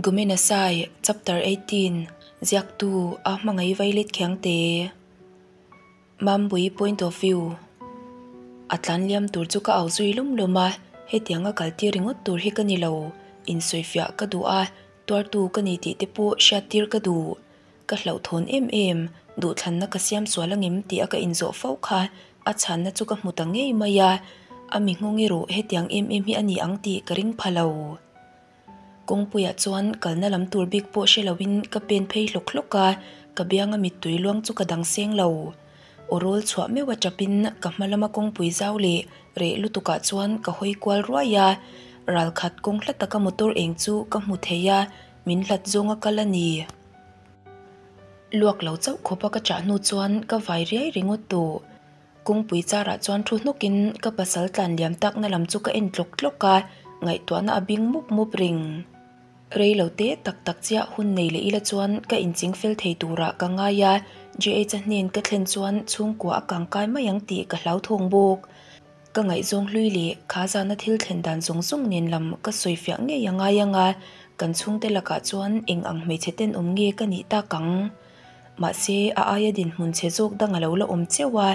Gumenasai, Chapter 18, Ziaktu a hmangaih vailet khiangte. Mambui point of view. A tlan liam tur chu ka au zui lum lum a, hetianga kal tir ringawt tur hi ka ni lo. Insawifiah ka duh a, tuartu ka ni tih te pawh hriat tir ka duh. Ka hlauhthawn em em, duhthlanna ka siam sual angem tih a ka inzawh fo kha a chhanna chu ka hmu ta ngei mai a, a mi nghawng erawh hetiang em em hi a ni ang tih ka ring pha lo. Kawngpuiah chuan kalna lam tur bik pawh hre loin ka pen phei hlawk hlawk a, ka bianga mittui luang chu ka dang seng lo. Aw rawl chhuah meuh a tapin ka hma lama kawngpui zau leh reh lutukah chuan ka hawi kual ruai a, ralkhat kawng hla taka motor eng chu ka hmu thei a, min hlat zawnga kal a ni. Luak lo chauh khawpa ka chah hnu chuan ka vai riai ringawt tawh. Kawngpui charah chuan thu hnawkin ka pasal tlan liam takna lam chu ka en tlawk tlawk a, ngaihtuahna a bing mup mup reng. Rei lo te tak tak chiah hun nei leh ila chuan ka inching fel thei turah ka ngai a, JH-a hnen ka thlen chuan chhungkua a kangkai mai ang tih ka hlauthawng bawk. Ka ngaihzawng hlui leh kha zana thil thlen dan zawng zawng nen lam ka sawi fiah ngei a ngai ang a, kan chhungte lakah chuan eng ang hmeichhe tenawm nge ka nih tak ang? Mahse, a aia dinhmun chhe zawk dang a lo la awm cheuh a,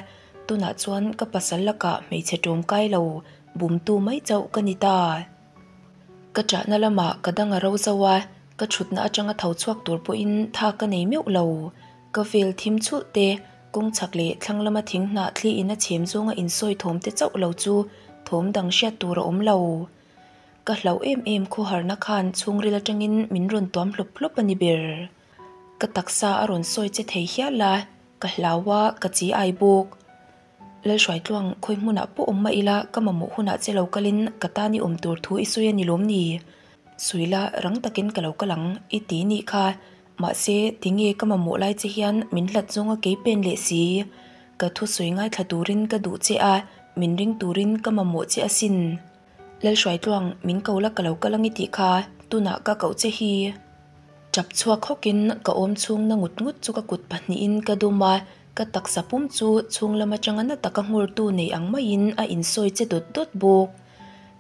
tunah chuan ka pasal lakah hmeichhe tawmkai lo bumtu mai chauh ka ni ta. Ka ṭahna lamah ka dang a ro zo a, ka ṭhutna aṭanga tho chhuak tur pawhin tha ka nei meuh lo. Ka vel thim chhulh te, kawng chhak leh thlang lama thing hnah thli in a chhem zawnga insawi thawm te chauh lo chu thawm dang hriat tur a awm lo. Ka hlauh em em khawharna khan chhungril atangin min rawn tuam hlawp hlawp a ni ber. Ka taksa a rawn sawi che thei hial a, ka hlau a, ka chi ai bawk. Lalhruaitluang, khawi hmunah pawh awm mah ila ka mamawh hunah che lo kalin ka tan i awm tur thu i sawi a ni lawm ni? Suila, rang takin ka lo kal ang, i ti nih kha. Mahse, tinge ka mamawh lai che hian min hlat zawng a kei pen leh si? Ka thusawi ngaithla turin ka duh che a, min ring turin ka mamawh che asin. Lalhruaitluang, min ko la ka lo kal ang i tih kha, tunah ka koh che hi. Tap chhuak hawkin ka awm chhung na ngut ngut chu ka kut pahnihin ka dum a, ka taksa pum chu chhung lam atanga na taka nghurtu nei ang maiin a insawi che dawt dawt bawk.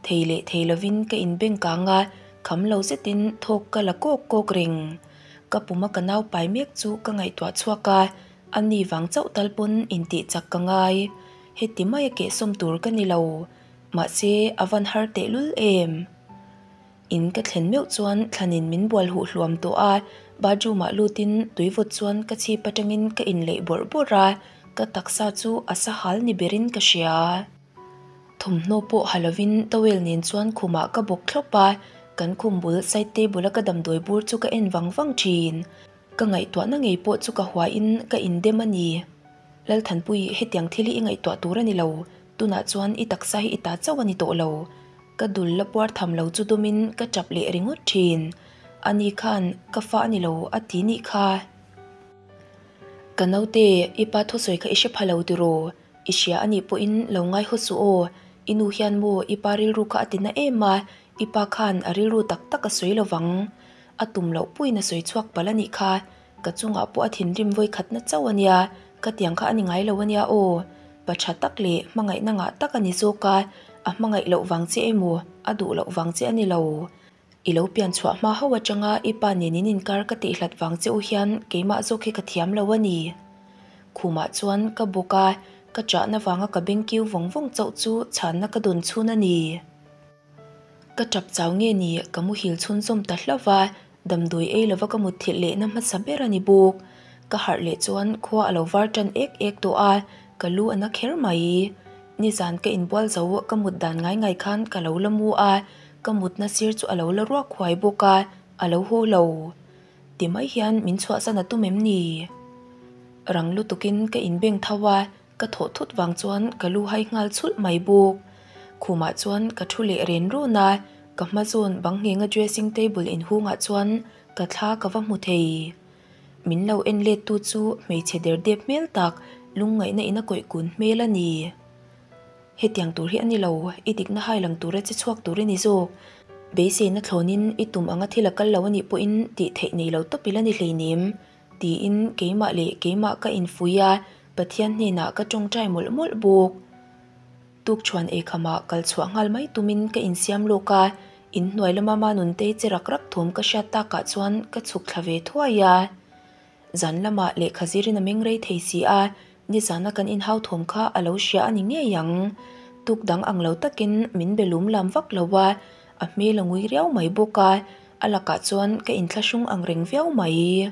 Thei leh thei lovin ka inbeng kang a, kham lo zetin thawk ka la kawk kawk reng. Ka puma ka nau pai mek chu ka ngaihtuah chhuak a, a ni vang chauh tal pawn intih chak ka ngai. Heti maia kehsawm tur ka ni lo. Mahse, a van har tehlul em? In ka thlen meuh chuan thlanin min bual huh hluam tawh a, bathroom ah lutin tui vawt chuan ka chhip atangin ka inleih bawrh bawrh a, ka taksa chu a sa hal ni berin ka hria. Thawmhnaw pawh ha lovin towel nen chuan khumah ka bawk thlawp a, kan khum bul side table a ka damdawi bur chu ka en vang vang thin. Ka ngaihtuahna ngei pawh chu ka huain ka indem a ni. Lalthanpui, hetiang thil hi i ngaihtuah tur a ni lo, tunah chuan i taksa hi i ta chauh a ni tawh lo. Ka dul la puar tham lo chu dumin ka tap leh ringawt thin. Ani khan ka fa a ni lo a ti nih kha. Ka naute, i pa thusawi kha i hre pha lo tiraw? I hria a nih pawhin lo ngai haw suh aw. I nu hian maw i pa rilru kha a ti na em a, i pa khan a rilru tak tak a sawi lo vang. A tum loh puiin a sawi chhuak palh a nih kha. Ka chungah pawh a thinrim vawikhatna chauh a nia, ka tiang kha a ni ngai lo a nia aw. Pa tha tak leh hmangaihna ngah tak a ni zawk a, a hmangaih loh vang che emaw, a duh loh vang che a ni lo. I lo pian chhuah hma ho atanga i pa nen in inkar ka tihhlat vang che u hian keimah zawk hi ka thiam lo a ni. Khumah chuan ka bawk a, ka chahna vanga ka beng kiu vawng vawng chauh chu chhanna ka dawn chhun a ni. Ka tap chau nge ni ka muhil chhunzawm ta hlauh va, Damdawi ei lova ka mutthilh lehna hmasa ber a ni bawk. Ka harh leh chuan khua a lo var tan ek ek tawh a, ka lu a na kher mai. Nizan ka inbual zo ka mut dan ngai ngai khan ka lo la mu a, ka mutna sir chu a lo la ruak huai bawk a, a lo haw lo. Ti mai hian min chhuahsan a tum em ni? Rang lutukin ka inbeng tho a, ka thawh thut vang chuan ka lu hai nghal chhulh mai bawk. Khumah chuan ka thu leh ren rawn a, ka hma zawn bang nghenga dressing table inhungah chuan ka thla ka va hmu thei. Min lo en let tu chu hmeichhe der dep hmel tak lungngaihna in a kawih kun hmel a ni. Hetiang tur hi a ni lo, i dikna hai lang tura che chhuak tur i ni zawk. Beiseina thlawnin i tum anga thil a kal lo a nih pawhin tih theih nei lo tawp ila ni hleinem. Tiin keimah leh keimah ka infuih a, Pathian hnenah ka tawngtai mawlh mawlh bawk. Tukchhuan eikhamah kal chhuah nghal mai tumin ka insiam lawk a, Inhnuai lama Manuntei che rak rak thawm ka hriat takah chuan ka chhuk thla ve thuai a. Zan lamah lehkha zirin a meng rei thei si a, nizana kan inhau thawm kha a lo hria a ni ngei ang. Tuk dang ang lo takin min be lum lam vak lo a, a hmel a ngui riau mai bawk a, a lakah chuan ka inthlahrung ang reng viau mai.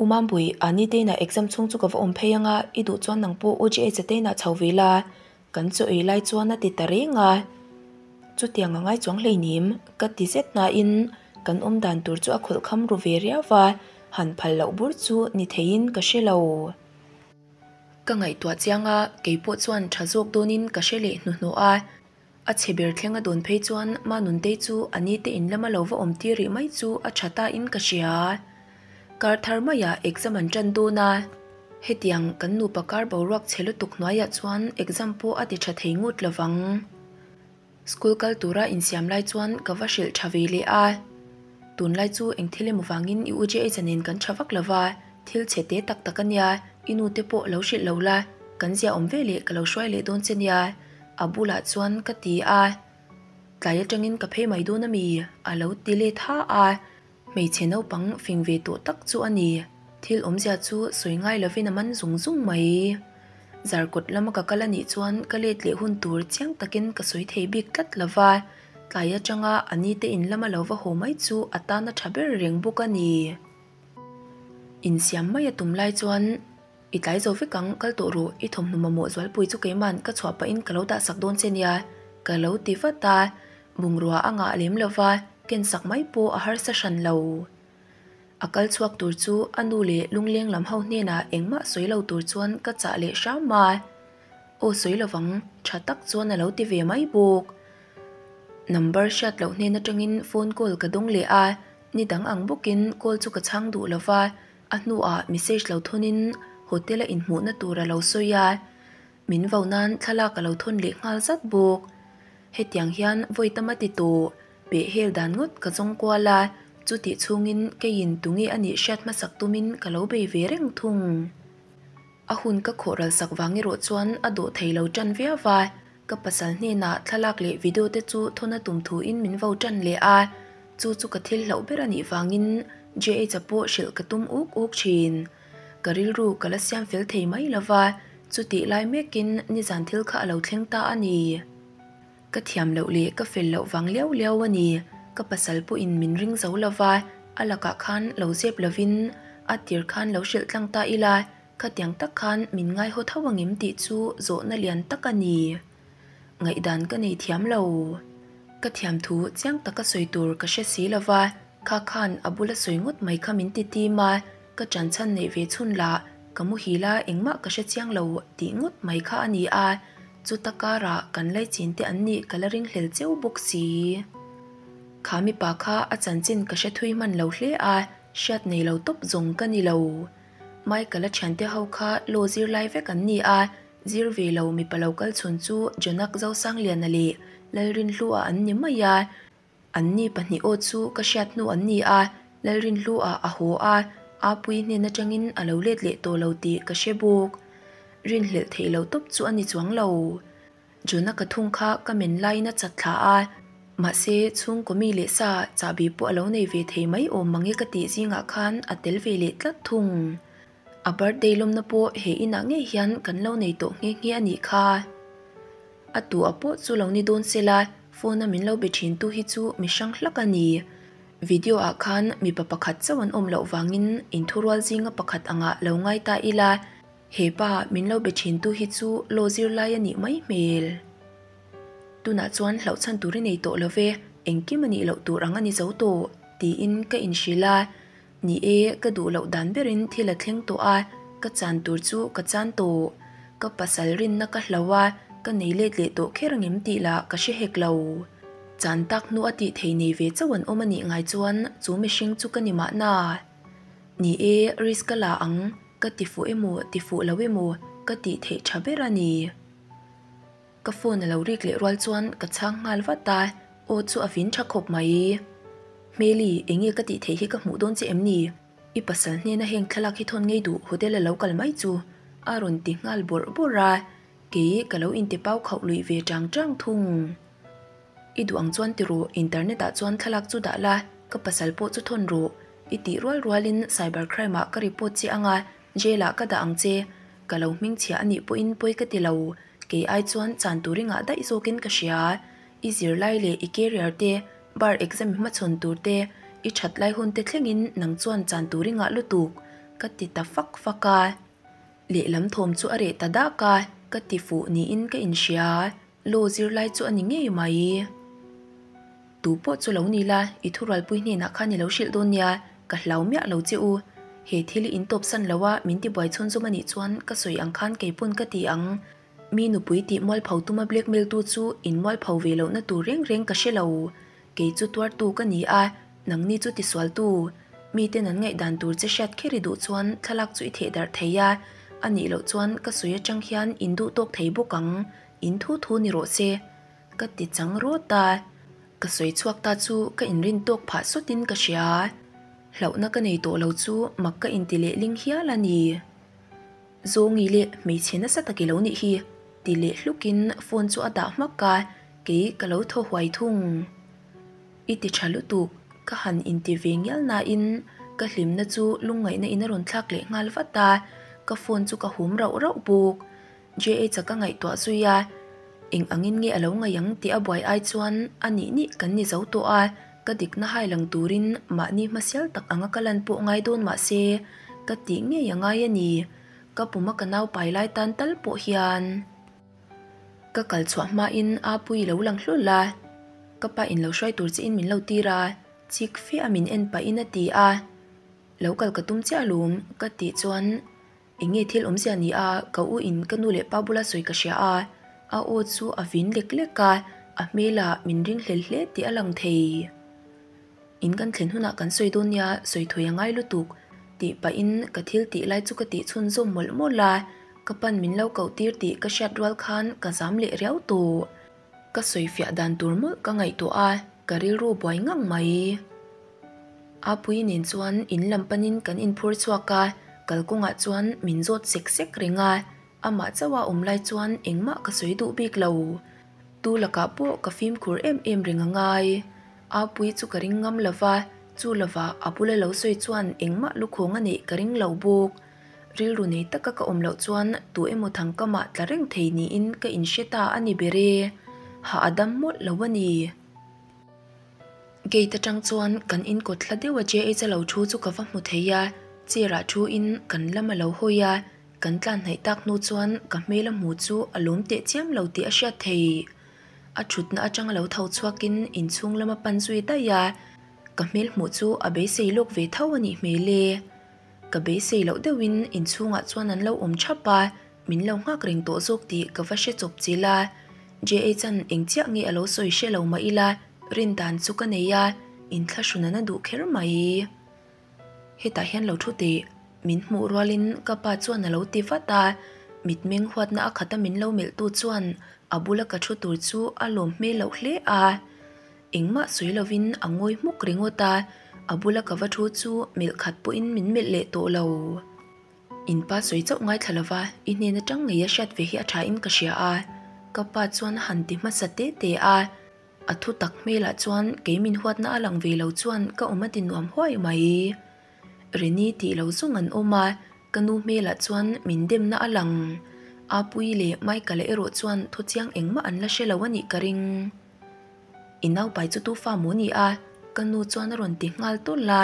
U Mambui, a ni teinah exam chhung chu ka va awm phei anga, i duh chuan nang pawh UGH-a teinah chho ve la, Kan chaw ei lai chuan a ti ta reng a, chutiang a ngai chuang hleinim ka ti zet nain kan awm dan tur chu a khawlh kham ru ve riau va, han phal loh bur chu ni theiin ka hre lo. Ka ngaihtuah chiang a, kei pawh chuan tha zawk dawnin ka hre leh hnuhnawh a, a chhe ber thleng a dawn phei chuan Manuntei chu a ni te in lama lo va awm tir rih mai chu a tha ta in ka hria. Kar thar maiah exam an tan dawn a, hetiang kan nupa kar boruak chhe lutuk hnuaiah chuan exam pawh a ti tha thei ngut lo vang. School kal tura insiam lai chuan ka va hrilh tha ve leh a, tunlai chu eng thil emaw vangin i UJH-a nen kan tha vak lo va, thil chhe te tak tak a nia, i nu te pawh lo hrilh lo la, kan zia awm ve leh ka lo hruai leh dawn che nia, a bulah chuan ka ti a. Tlai atangin ka phei mai dawn a mi? a lo ti let ha a. Hmeichhe naupang fing ve tawh tak chu a ni. Thil awmzia chu sawi ngai lovin a man zung zung mai. Zarkawt lama ka kal a nih chuan ka let leh hun tur chiang takin ka sawi thei bik tlat lo va, tlai atanga a ni te in lama lo va haw mai chu a tan a tha ber reng bawk a ni. Insiam mai a tum lai chuan I tlai zo vek ang, kal tawh rawh, i thawmhnaw mamawh zualpui chu keiman ka chhuah pahin ka lo dah sak dawn che nia, ka lo ti vat a, bungrua a ngah lem lo va, ken sak mai pawh a harsa hran lo. A kal chhuak tur chu a nu leh lungleng lam ho hnenah engmah sawi lo tur chuan ka chah leh hram a, aw sawi lovang, tha tak chuan a lo ti ve mai bawk. Number hriat loh hnen atangin phone call ka dawng leh a, ni dang ang bawkin call chu ka chhang duh lo va, A hnuah message lo thawnin hotel a inhmuhna tur a lo sawi a, min vo nan thlalak a lo thawn leh nghal zat bawk. Hetiang hian vawi tam a ti tawh, peh hel dan ngawt ka zawng kual a, chutih chhungin keiin tunge a nih hriat hmasak tumin ka lo bei ve reng thung. A hun ka khawh ral sak vang erawh chuan a dawh thei lo tan viau a, ka pasal hnenah thlalak leh video te chu thawn a tum thuin min vo tan leh a, chu chu ka thil hlauh ber a nih vangin JH-a pawh hrilh ka tum uk uk thin. Ka rilru ka la siam fel thei mai lo va, chutih lai mekin nizan thil kha a lo thleng ta a ni. Ka thiam loh leh ka fel loh vang liau liau a ni. Ka pasal pawhin min ring zo lo va, a lakah khan lo zep lovin a tir khan lo hrilh tlang ta ila, khatiang tak khan min ngaihaw tho angem tih chu zawhna lian tak a ni. Ngaihdan ka nei thiam lo. Ka thiam thu chiang taka sawi tur ka hre si lo va, kha khan a bula sawi ngawt mai kha min ti tim a, ka ṭanchhan neih ve chhun lah ka muhil a engmah ka hre chiang lo tih ngawt mai kha a ni a, Chuta karah kan laichin te an nih ka la ringhlel cheu bawk si. Kha mipa kha a chanchin ka hre thui hman lo hle a, hriat nei lo tawp zawng ka ni lo. Michael-a thiante ho kha law zir lai vek an ni a, zir ve lo mipa lo kal chhun chu Jonak Zosangliana leh Lalrinhlua an ni mai a. Anni pahnih aw chu ka hriat hnu an ni a, Lalrinhlua a haw a, Apuii hnen atangin a lo let leh tawh lo tih ka hre bawk. Rinhlelh theih lo tawp chu a ni chuang lo. Jonah ka thung kha ka men laiin a chat thla a, mahse chhungkaw mi leh sa chahbi pawh a lo nei ve thei mai awm mange ka tih zingah khan a tel ve leh tlat thung. A birthday lawmna pawh he inah ngei hian kan lo nei tawh nghe nghe a nih kha. A tu a pawh chu lo ni dawn sela, phone a min lo be thin tu hi chu mi hrang hlak a ni. Video ah khan mipa pakhat chauh an awm loh vangin inthurual zinga pakhat angah lo ngai ta ila, he pa min lo be thin tu hi chu law zirlai a nih mai hmel. Tunah chuan hlauh chhan tur i nei tawh lo ve, engkim a nih loh tur ang a ni zo tawh, tiin ka inhrilh a. Ni e, ka duh loh dan berin thil a thleng tawh a, ka chan tur chu ka chan tawh. Ka pasal rinna ka hlo a, ka nei let leh tawh kher angem tih lah ka hre hek lo. Chan tak hnu a tih thei nei ve chauh an awm a nih ngai chuan chu mihring chu ka ni mahna. Ni e, risk ka la ang, ka ti fuh emaw ti fuh lo emaw ka tih theih tha ber a ni. Ka phone a lo rik leh rual chuan ka chhang nghal vat a, aw chu a vin tha khawp mai. Hmeli, enge ka tih theih hi ka hmuh dawn che em ni? I pasal hnena heng thlalak hi thawn ngei duh hotel a lo kal mai chu a rawn ti nghal bawrh bawrh a, kei ka lo intipau khauh luih ve tang tang thung. I duh ang chuan ti rawh, internet ah chuan thlalak chu dah la, ka pasal pawh chu thawn rawh. I tih rual rualin cyber crime ah ka report che anga jail ah ka dah ang che. Ka lo hmingchhia a nih pawhin pawi ka ti lo, kei ai chuan chan tur i ngah daih zawkin ka hria. I zirlai leh i career te, bar exam i hmachhawn tur te, i that lai hun te thlengin nang chuan chan tur i ngah lutuk, ka ti ta fak fak a. Lehlam thawm chu a reh ta dak a, ka ti fuh niin ka inhria. Law zirlai chu a ni ngei mai. Tu pawh chu lo ni la, i thurualpui hnenah khan i lo hrilh dawn nia, ka hlau miah lo che u. He thil i intawpsan lo a, min tibuai chhunzawm a nih chuan ka sawi ang khan kei pawn ka ti ang. Mi nupui tih mualpho tuma blackmail tu chu in mualpho ve lohna tur reng reng ka hre lo. Kei chu tuartu ka ni a, nangni chu tisualtu. Miten an ngaihdan tur che hriat kher i duh chuan thlalak chu i theh darh thei a, a nih loh chuan ka sawi atang hian in duh tawk thei bawk ang, in thu thu ni rawh se. Ka ti chang rawt a, ka sawi chhuak ta chu ka inrin tawk phah sawtin ka hria. Hlauhna ka nei tawh lo chu mak ka inti leh ling hial a ni. Zawngi leh hmeichhe nasa tak i lo nih hi, ti leh hlukin phone chu a dah hmak a, kei ka lo thaw huai thung. I ti tha lutuk, ka han inti ve ngial nain ka hlimna chu lungngaihna in a rawn thlak leh nghal vat a, ka phone chu ka hum rauh rauh bawk. JH-a ka ngaihtuah zui a, eng angin nge a lo ngaih ang tih a buai ai chuan a nih nih kan ni zo tawh a, ka dikna hai lang turin mahni hmasial tak anga ka lan pawh ngai dawn mah se ka tih ngei a ngai a ni, ka puma ka nau pai lai tan tal pawh hian. Ka kal chhuah hmain Apuii lo lang hlul a, ka pa in lo hruai tur chiin min lo tir a, chik fe a min en pahin a ti a, lo kal ka tum chiah alawm ka tih chuan Eng nge thil awmzia ni a, ka u in ka nu leh pa bula sawi ka hria a, a aw chu a vin lek lek a, a hmelah min ring hlel hle tih a lang thei. In kan thlen hunah kan sawi dawn nia, sawi thawi a ngai lutuk, tih pahin ka thil tih lai chu ka tih chhunzawm mawlh mawlh a, ka pan min lo koh tir tih ka hriat rual khan ka zam leh riau tawh. Ka sawi fiah dan tur mawlh ka ngaihtuah a, ka rilru buai ngang mai. Apuii nen chuan in lam panin kan inphur chhuak a, kalkawngah chuan min zawt sek sek reng a, amah chauha awm lai chuan engmah ka sawi duh bik lo. Tu lakah pawh ka fimkhur em em reng a ngai. Apuii chu ka ring ngam lova, chu lovah a bula lo sawi chuan engmah lukhawng a neih ka ring lo bawk. Rilru nei taka ka awm loh chuan tu emaw thangkamah tla reng thei niin ka inhre ta a ni ber e. Hah a dam mawlh lo a ni. Gate atang chuan kan inkawt hla deuha JH a lo thu chu ka va hmu thei a, chair ah thu in kan lam a lo hawi a, kan tlan hnaih tak hnu chuan ka hmel a hmu chu a lawm teh chiam lo tih a hriat thei. A thutna atang a lo tho chhuak in inchhung lam a pan zui daih a, ka hmel hmuh chu a beisei lawk ve tho a nih hmel e. Ka beisei loh deuhin inchhungah chuan an lo awm thap a, min lo nghak reng tawh zawk tih ka va hre chawp chil a. JH-a'n eng chiah nge a lo sawi hre lo mah ila, rin dan chu ka nei a, inthlahrun an a duh kher mai. Hetah hian lo thu teh, min hmuh rualin ka pa chuan a lo ti vat a, mitmeng huatna a khata min lo melhtu chuan a bula ka thu tur chu a lawm hmel loh hle a. Engmah sawi lovin a ngawi hmuk ringawt a, a bula ka va thu chu melh khat pawhin min melh leh tawh lo. In pa sawi chauh ngaithla lova i hnen atang ngei a hriat ve hi a tha in ka hria a, ka pa chuan a han ti hmasa te te a. A thu tak hmelah chuan kei min huatna a lang ve lo chuan ka awm a ti nuam huai mai. Reni tih lo zawng an awm a, ka nu hmelah chuan min demna a lang. Apuii leh Michael-a erawh chuan thuchiang engmah an la hre lo a nih ka ring. I naupai chu tu fa maw ni a? Ka nu chuan a rawn ti nghal tawlh a,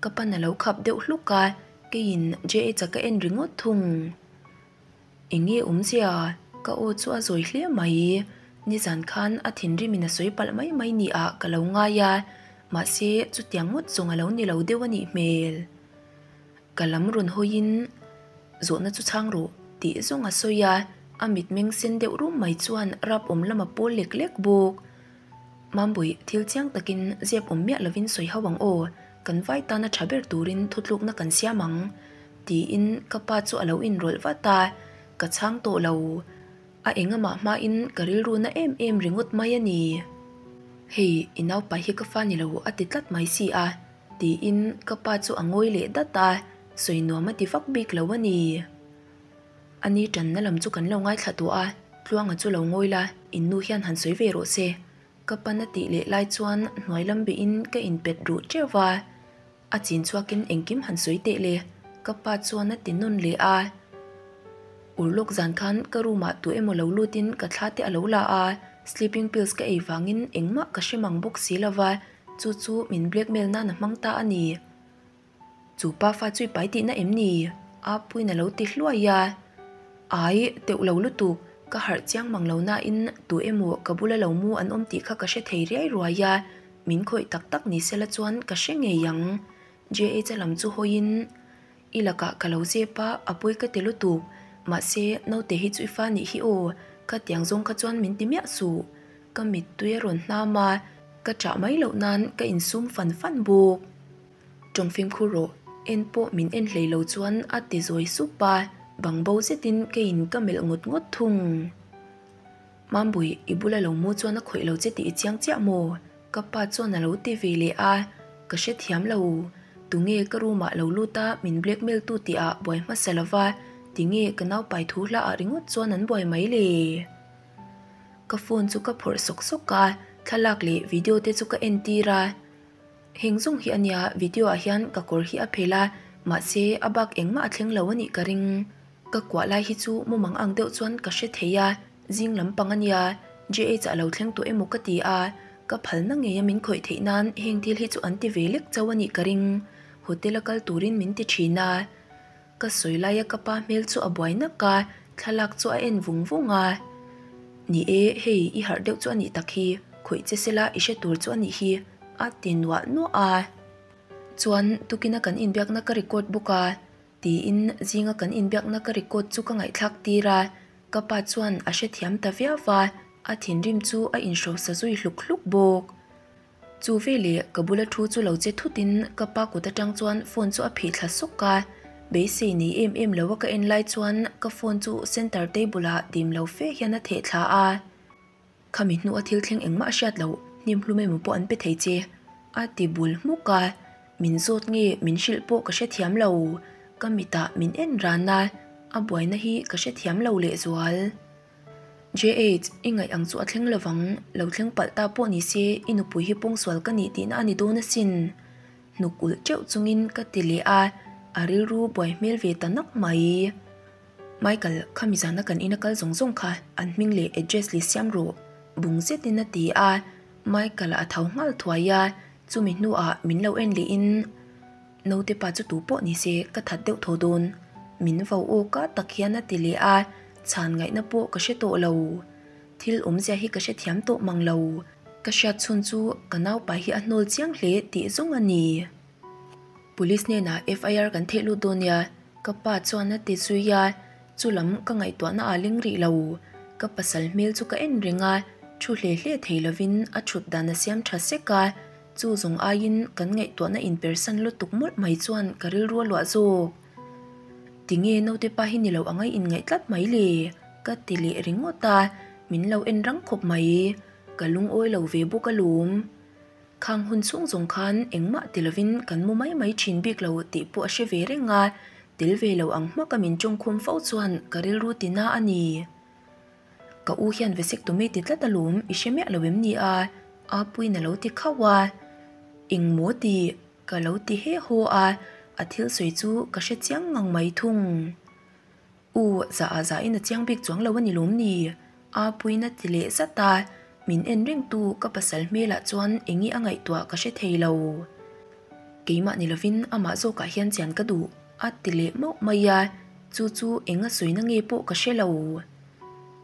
ka pan a lo khap deuh hluk a, keiin JH-a ka en ringawt thung. Eng nge awmzia? Ka aw chu a zawi hle mai. Nizan khan a thinrimin a sawi palh mai mai ni ah ka lo ngai a, mahse chutiang ngawt zawng a lo ni lo deuh a nih hmel. Ka lam rawn hawiin zawhna chu chhang rawh tih zawng a sawi a, a mitmeng sen deuh rum mai chuan rap awm lam a pawl lek lek bawk. Mambawi, thil chiang takin zep awm miah lovin sawi ho ang aw, kan vai tana tha ber turin thutlukna kan siam ang tiin ka pa chu a lo inrawlh vat a, ka chhang tawh lo. A engamah hmain ka rilru na em em ringawt mai a ni. Hei, i naupai hi ka fa ni lo a ti tlat mai si a. Tiin ka pa chu a ngawi leh dat a, sawi nuam a ti vak bik lo a ni. A ni tanna lam chu kan lo ngaithla tawh a, Tluanga chu lo ngawi la, in nu hian han sawi ve rawh se. Ka pan a tih leh lai chuan hnuai lam bihin ka inpet ruh teuh va. A chin chhuakin engkim han sawi teh le, ka pa chuan a ti nawn leh a. Urlawk zan khan ka room ah tu emaw lo lutin ka thla te a lo la a, sleeping pills ka ei vangin engmah ka hre mang bawk si lova, chu chu min blackmail nan a hmang ta a ni. Chu pa fa chu i pai tihna em ni? A puiin a lo ti hluai a. Ai, teuh lo lutuk, ka harh chiang mang lo nain tu emaw ka bula lo mu an awm tih kha ka hre thei riai ruai a, min khawih tak tak ni sela chuan ka hre ngei ang. JH-a lam chu hawiin, I lakah ka lo zep a, a pawi ka ti lutuk, mahse naute hi chu i fa nih hi aw, khatiang zawng kha chuan min ti miah suh. Ka mittui a rawn hnam a, ka chah mai loh nan ka insum fan fan bawk. Tawng fimkhur rawh, en pawh min en hlei lo chuan a ti zawi sup a, bang bo zetin keiin ka melh ngawt ngawt thung. Mambui, i bula lo mu chuan a khawih lo che tih i chiang chiah maw? Ka pa chuan a lo ti ve leh a, ka hrethiam lo. Tunge ka room ah lo lut a min blackmail tu tih ah buai hmasa lova, tinge ka naupai thu hla ah ringawt chuan an buai mai le? Ka phone chu ka phawrh sawk sawk a, thlalak leh video te chu ka entir a. Heng zawng hi a nia, video ah hian ka kawr hi a phel a, mahse a bak engmah a thleng lo a nih ka ring. Ka kuah lai hi chu mumang ang deuh chuan ka hre thei a, zing lampang a nia, JH ah lo thleng tawh emaw ka ti a, ka phalna ngei a min khawih theih nan heng thil hi chu an ti ve lek chauh a nih ka ring. Hotel a kal turin min ti thin a. Ka sawi laia ka pa hmel chu a buai nak a, thlalak chu a en vung vung a. Ni e, hei i harh deuh chu a nih tak hi, khawih che sela i hre tur chu a nih hi, a ti nuah nuah a. Chuan tukina kan inbiakna ka record bawk a, tiin zinga kan inbiakna ka record chu ka ngaihthlak tir a, ka pa chuan a hrethiam ta viau va, a thinrim chu a inhrosa zui hluk hluk bawk. Chu veleh ka bula thu chu lo che thutin ka pa kut atang chuan phone chu a phih thla sawk a, beisei nei em em lo a ka en lai chuan ka phone chu center table ah dim lo fe hian a theh thla a. Khami hnu a thil thleng engmah a hriat loh, hnim hlum emaw pawh an pe thei che a ti bul hmuk a, min zawt nge min hrilh pawh ka hrethiam lo, ka mitah min en ran a, a buaina hi ka hrethiam lo lehzual. JH, i ngaih ang chu a thleng lovang, lo thleng palh ta pawh ni se i nupui hi pawngsual ka nih tihna a ni dawn asin. Hnuk ulh teuh chungin ka ti leh a, a rilru buai hmel ve ta nak mai. Michael, khami zana kan ina kal zawng zawng kha an hming leh address leh siam rawh, bung zetin a ti a, Michael a tho nghal thuai a, chumi hnuah min lo en lehin, Naute pa chu tu pawh ni se ka that deuh tho dawn. Min vo awk a tak hian a ti leh a, chhan ngaihna pawh ka hre tawh lo. Thil awmzia hi ka hre thiam tawh mang lo. Ka hriat chhun chu ka naupai hi a hnawl chiang hle tih zawng a ni. Police hnenah FIR kan theih lut dawn nia, ka pa chuan a ti zui a, chu lam ka ngaihtuahna aa ling rih lo. Ka pasal hmel chu ka en reng a, thu hle hle thei lovin a thut dan a siam tha sek a, Chu zawng aiin kan ngaihtuahna inpersan lutuk mawlh mai chuan ka rilru a luah zawk. Tinge naute pa hi ni lo anga i inngaih tlat mai le? Ka ti leh ringawt a, min lo en rang khawp mai. Ka lungawi lo ve bawk alawm. Khang hun chhung zawng khan engmah ti lovin kan mu mai mai thin bik lo tih pawh a hre ve reng a, tel ve lo ang hmaka min tawngkhum fo chuan ka rilru ti na a ni. Ka u hian vasectomy ti tlat alawm i hre miah lo em ni a? Apuiin a lo ti khauh a. Eng maw ti? Ka lo ti he haw a, a thil sawi chu ka hre chiang ngang mai thung. U, zah ah zahin a chiang bik chuang lo a ni lawm ni? Apuiin a ti leh zat a, min en rengtu ka pasal hmelah chuan eng i a ngaihtuah ka hre thei lo. Keimah ni lovin amah zawkah hian chian ka duh. A ti leh mauh mai a, chu chu eng a sawina nge pawh ka hre lo.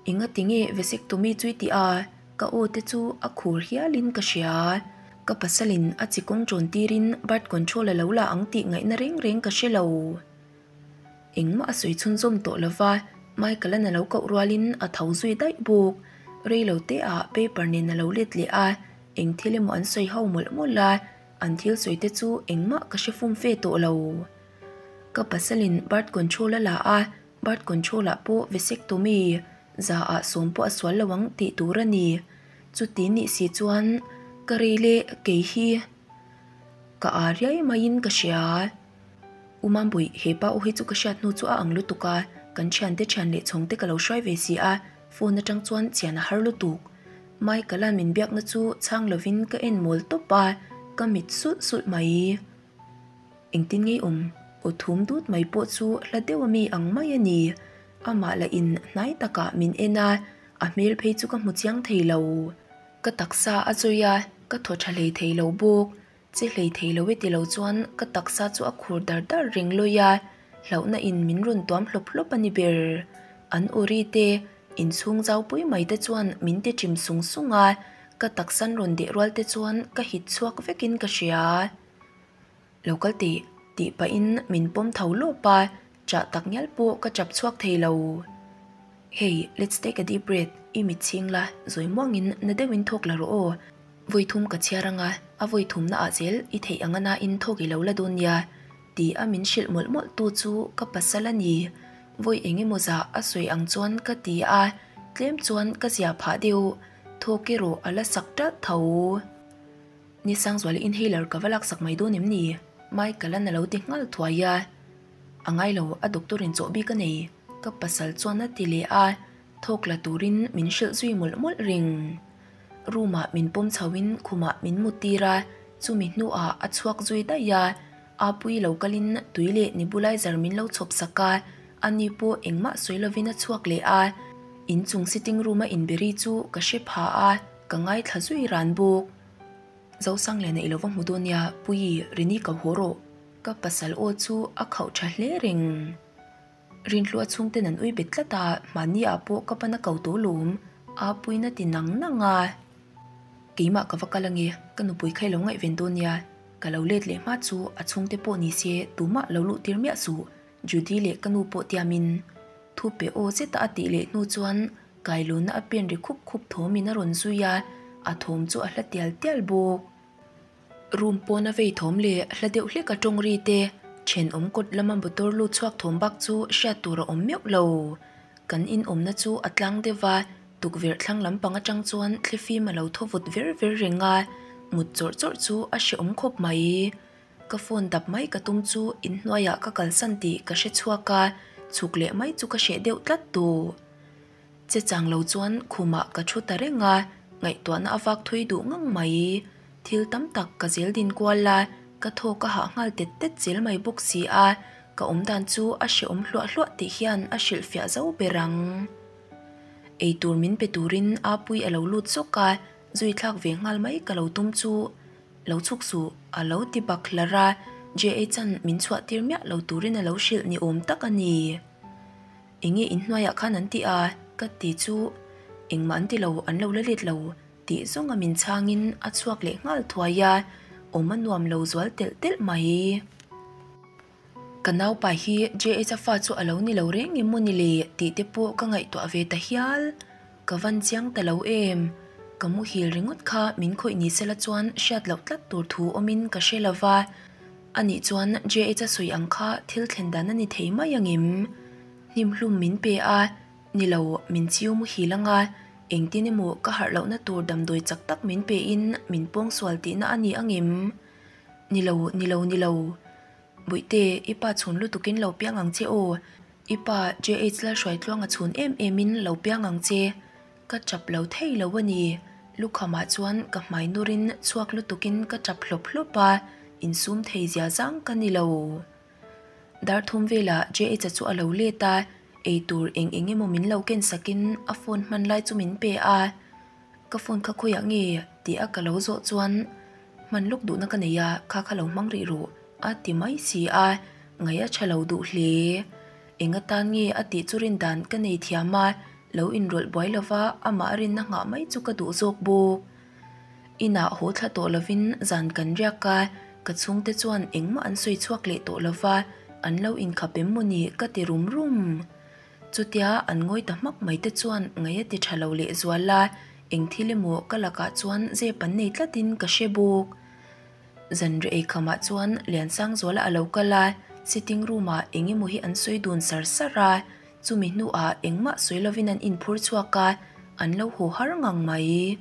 Enga ti nge vasectomy chu i tih a? Ka aw te chu a khur hialin ka hria. Ka pasalin a chi kawng ṭawn tirin birth control a lo la ang tih ngaihna reng reng ka hre lo. Engmah a sawi chhunzawm tawh lo va, Michael-a'n a lo koh rualin a tho zui daih bawk. Rei lo te ah paper nen a lo let leh a, eng thil emaw an sawi ho mawlh mawlh a. An thil sawi te chu engmah ka hre fum fe tawh lo. Ka pasalin birth control a la a, birth control ah pawh vasectomy za ah sawm pawh a sual lo ang tih tur a ni. Chuti nih si chuan ka rei leh kei hi ka aa riai maiin ka hria. U Mambuih, he pa u hi chu ka hriat hnu chu a ang lutuk a, kan thiante thian leh chhawng te ka lo hruai ve si a, phone atang chuan chian a har lutuk. Michael-a'n min biakna chu chhang lovin ka en mawl tawp a, ka mit sulh sulh mai. Engtin ngei awm? Aw thum dut mai pawh chu hla deuh ami ang mai a ni. Amah lah in hnai takah min en a, a hmel phei chu ka hmu chiang thei lo. Ka taksa a zawi a, ka thaw tha hlei thei lo bawk. Che hlei thei lo e ti lo chuan ka taksa chu a khur dar dar reng lawi a, hlauhna in min rawn tuam hlawp hlawp a ni ber. An awri te, inchhung zau pui mai te chuan min ti chim sung sung a, ka taksan rawn deh rual te chuan ka hit chhuak vekin ka hria. Lo kal teh, tih pahin min pawm tho lawp a, chah tak ngial pawh ka chap chhuak thei lo. Hey, let's take a deep breath, i mit chhing la, zawi muangin na deuhin thawk la rawh aw. Vawi thum ka chhiar anga, a vawi thumna ah zel i theih anga nain thawk i lo la dawn nia, ti a min hrilh mawlh mawlh tu chu ka pasal a ni. Vawi eng emaw zah a sawi ang chuan ka ti a, tlem chuan ka zia phah deuh, thawk erawh a la sak ṭalh tho. Ni Sangzuala inhaler ka va laksak mai dawn em ni? Michael-a'n a lo ti nghal thuai a. A ngai lo, a doctor in chawh bik a nei. Ka pasal chuan a ti leh a, thawk la turin min hrilh zui mawlh mawlh reng. Room ah min pawm chho in khumah min mut tir a, chumi hnuah a chhuak zui daih a. Apui lo kalin tui leh nebulizer min lo chhawp sak a, ani pawh engmah sawi lovin a chhuak leh a. Inchung sitting room a inberi chu ka hre pha a, ka ngaithla zui ran bawk. Zosangliana i lo va hmu dawn nia, Puii, Rini ka haw rawh. Ka pasal aw chu a khauh tha hle reng. Rinhlua chhungten an ui bet tlat a, mahni ah pawh ka pana ko tawh lawm, a puiin a ti nang nang a. Keimah ka va kal ange, ka nupui kha i lo ngaihven dawn nia, ka lo let leh hma chu a chhungte pawh ni se tumah lo luh tir miah suh, Judy leh ka nu pawh tiamin. Thu pe aw zeta a tih leh hnu chuan Kailuna a pen ri khup khup thawmin a rawn zui a, a thawm chu a hla tial tial bawk. Room pawn a vei thawm leh hla deuh hlek a tawng ri te, thenawm kawt lama motor lut chhuak thawm bak chu hriat tur a awm meuh lo. Kan inawmna chu a tlang deuh va, tukverh thlang lampang atang chuan thlifim a lo thaw vawt ver ver reng a, mut chawrh chawrh chu a hrehawm khawp mai. Ka phone dap mai ka tum chu inhnuaiah ka kalsan tih ka hre chhuak a, chhuk leh mai chu ka hreh deuh tlat tawh. Che chang lo chuan khumah ka thu ta reng a, ngaihtuahna a vak thui duh ngang mai. Thil tam tak ka zel din kual a, ka thaw ka hah nghal tet tet zel mai bawk si a, ka awm dan chu a hrehawm hluah hluah tih hian a hrilhfiah zo ber ang. Eitur min pe turin Apui a lo lut zawk a, zui thlak ve nghal mai ka lo tum chu lo chhuk suh a lo ti bak hlar a, JH-a'n min chhuah tir miah lo turin a lo hrilh ni awm tak a ni. Enge inhnuaiah khan an ti a? Ka ti chu engmah an ti lo, an lo la let lo tih zawnga min chhangin a chhuak leh nghal thuai a, awm a nuam lo zual telh telh mai. Ka naupai hi JH-a fa chu a lo ni lo reng em maw ni le tih te pawh ka ngaihtuah ve ta hial. Ka van chiang ta lo em? Ka muhil ringawt kha min khawih ni sela chuan hriat loh tlat tur thu awmin ka hre lo va. Anih chuan JH-a sawi ang kha thil thlen dan a ni thei mai angem? Hnimhlum min pe a, ni lo min chiu muhil anga, engtin emaw ka harh lohna tur damdawi chak tak min pein min pawngsual tihna a ni angem? Ni lo, ni lo, ni lo. Bawihte, i pa chhun lutukin lo piang ang che aw. I pa JH Lalhruaitluanga chhun em emin lo piang ang che. Ka tap lo thei lo a ni. Lukhamah chuan ka hmai nurin chhuak lutukin ka tap hlawp hlawp a, insum thei zia zang ka ni lo. Dar thum velah JH-a chu a lo let a, eitur eng eng emaw min lo ken sakin a phone hman lai chu min pe a. Ka phone kha khawiah nge tih a ka lo zawh chuan hman lawk duhna ka nei a, kha kha lo hmang rih rawh a ti mai si a, ngaih a tha lo duh hle. Eng atan nge a tih chu rin dan ka nei thiam a, lo inrawlh buai lova amah rinna nghah mai chu ka duh zawk bawk. Inah haw thla tawh lovin zan kan riak a, ka chhungte chuan engmah an sawi chhuak leh tawh lova, an lo inkhap em mawni ka ti rum rum. Chutia an ngawi ta hmak mai te chuan ngaih a ti tha lo leh zual a, eng thil emaw ka lakah chuan zep an nei tlatin ka hre bawk. Zanriah eikhamah chuan Liansangzuala a lo kal a, sitting room ah eng emaw hi an sawi dun sar sar a, chumi hnuah engmah sawi lovin an inphur chhuak a, an lo haw har ngang mai.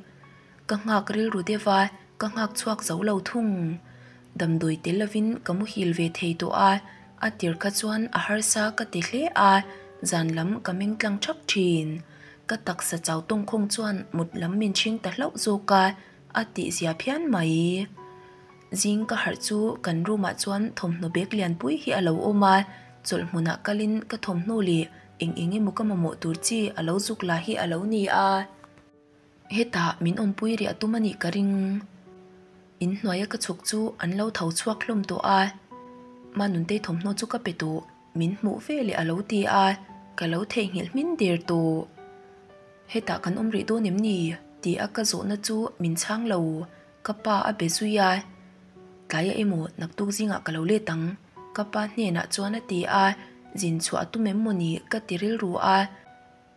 Ka nghak rilru deuh a, ka nghak chhuak zo lo thung. Damdawi tel lovin ka muhil ve thei tawh a, a tir kha chuan a harsa ka ti hle a, zan lam ka meng tlang thak thin. Ka taksa chau tawngkhawng chuan mut lam min chhing ta hlauh zawk a, a tihzia phian mai. Zing ka harh chu kan room ah chuan thawmhnaw bag lianpui hi a lo awm a, chawlh hmunah kalin ka thawmhnaw leh eng eng emaw ka mamawh tur chi a lo zuk la hi a lo ni a. Hetah min awmpui riah tum a nih ka ring. In hnuaia ka chhuk chu an lo tho chhuak hlawm tawh a, Manuntei thawmhnaw chu ka pe tawh. Min hmuh ve leh a lo ti a, ka lo theihnghilh hmin der tawh. Hetah kan awm rih dawn em ni? Ti a ka zawhna chu min chhang lo, ka pa a be zui a. Tlaia emaw naktuk zingah ka lo let ang, ka pa hnenah chuan a ti a, zin chhuah a tum em maw ni ka ti rilru a.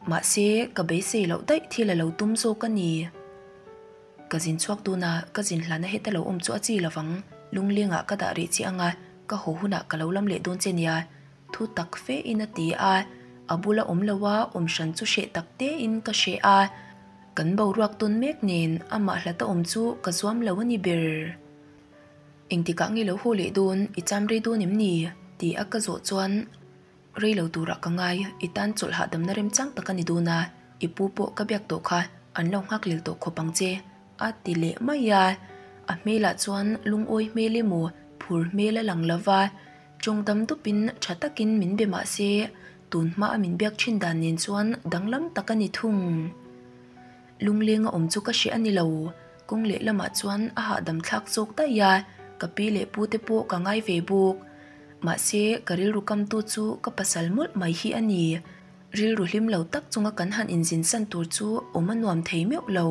Mahse, ka beisei loh daih thil a lo tum zawk a ni. Ka zin chhuak tun a, ka zin hlana heta lo awm chu a chi lovang. Lunglengah ka dah rih chiah ang a, ka haw hunah ka lo lam leh dawn che nia. Thu tak fe in a ti a, a bula awm lo a, awm hran chu hreh tak te in ka hreh a. Kan boruak tawn mek nen amah hlata awm chu ka zuam lo a ni ber. Engtikah nge lo haw leh dawn, i cham rei dawn em ni? Ti a ka zawh chuan. Rei lo turah ka ngai, i tan chawlh hahdamna remchang tak a ni dawn a, i pu pawh ka biak tawh kha an lo nghak lel tawh khawp ang che, a ti leh mai a. A hmelah chuan lungawi hmel emaw phur hmel a lang lo va, tawng dam dupin tha takin min be mah se, tun hmaa min biak thin dan nen chuan danglam tak a ni thung. Lungleng a awm chu ka hre a ni lo, kawng leh lamah chuan a hahdam thlak zawk daih a, ka pi leh pu te pawh ka ngai ve bawk. Mahse, ka rilru kamtu chu ka pasal mawlh mai hi a ni. Rilru hlim lo tak chunga kan han inzin san tur chu awm a nuam thei meuh lo.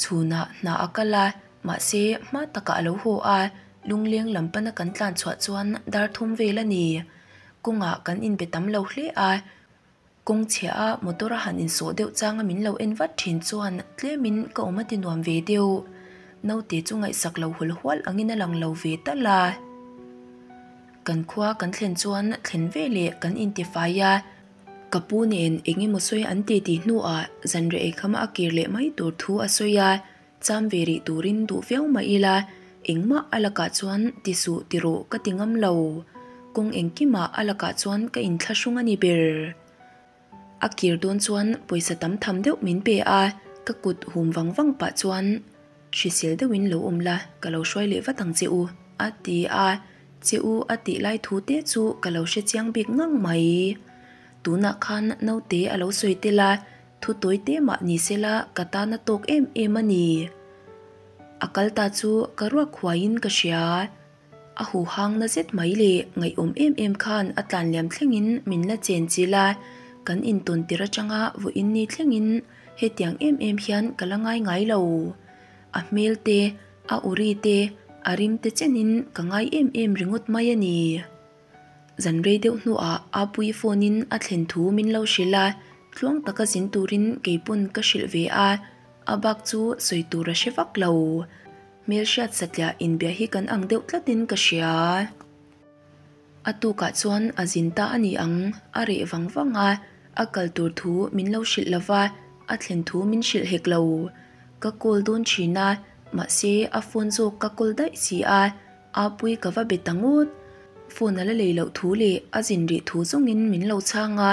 Chhunah hna a kal a, mahse hma takah a lo haw a, lungleng lam pana kan tlan chhuah chuan dar thum vel a ni. Kawngah kan inbe tam lo hle a. Kawng chhia a motor a han insawh deuh changa min lo en vat thin chuan tlemin ka awm a ti nuam ve deuh. Naute chu ngaihsak lo hul hual angin a lang lo ve tal a. Kan khua kan thlen chuan thlen ve leh kan intifai a, ka pu nen eng emaw sawi an ti tih hnuah zanriah eikhama a kir leh mai tur thu a sawi a, cham ve rih turin duh viau mah ila engmah a lakah chuan ti suh ti rawh ka ti ngam lo. Kawng engkimah a lakah chuan ka inthlahrung a ni ber. A kir dawn chuan pawisa tam tham deuh min pe a, ka kut hum vang vang pah chuan hrisel deuhin lo awm la, ka lo hruai leh vat ang che u, a ti a. Che u a tih lai thu te chu ka lo hre chiang bik ngang mai. Tunah khan naute a lo sawi tel a, Thu tawi te mah ni se la ka tan a tawk em em a ni. A kal ta chu ka ruak huaiin ka hria. A huhang na zet mai leh ngaihawm em em khan a tlan liam thlengin min la chen chil a, kan intawn tir atanga vawiin ni thlengin hetiang em em hian ka la ngai ngai lo. A hmel te, a uri te, a rim te chenin ka ngai em em ringawt mai a ni. Zan rei deuh hnuah Apuii phone in a thlen thu min lo hrilh a, tluang taka zin turin keipawn ka hrilh ve a, a bak chu sawi tur a hre vak lo. Hmelhriat satliah inbia hi kan ang deuh tlatin ka hria. A tukah chuan a zin ta a ni ang, a reh vang vang a, a kal tur thu min lo hrilh lo va, a thlen thu min hrilh hek lo. Ka call dawn thin a, mahse a phone zawk ka call daih si a, Apui ka va be ta ngawt. Phone a la lei loh thu leh a zin rih thu zawngin min lo chhang a,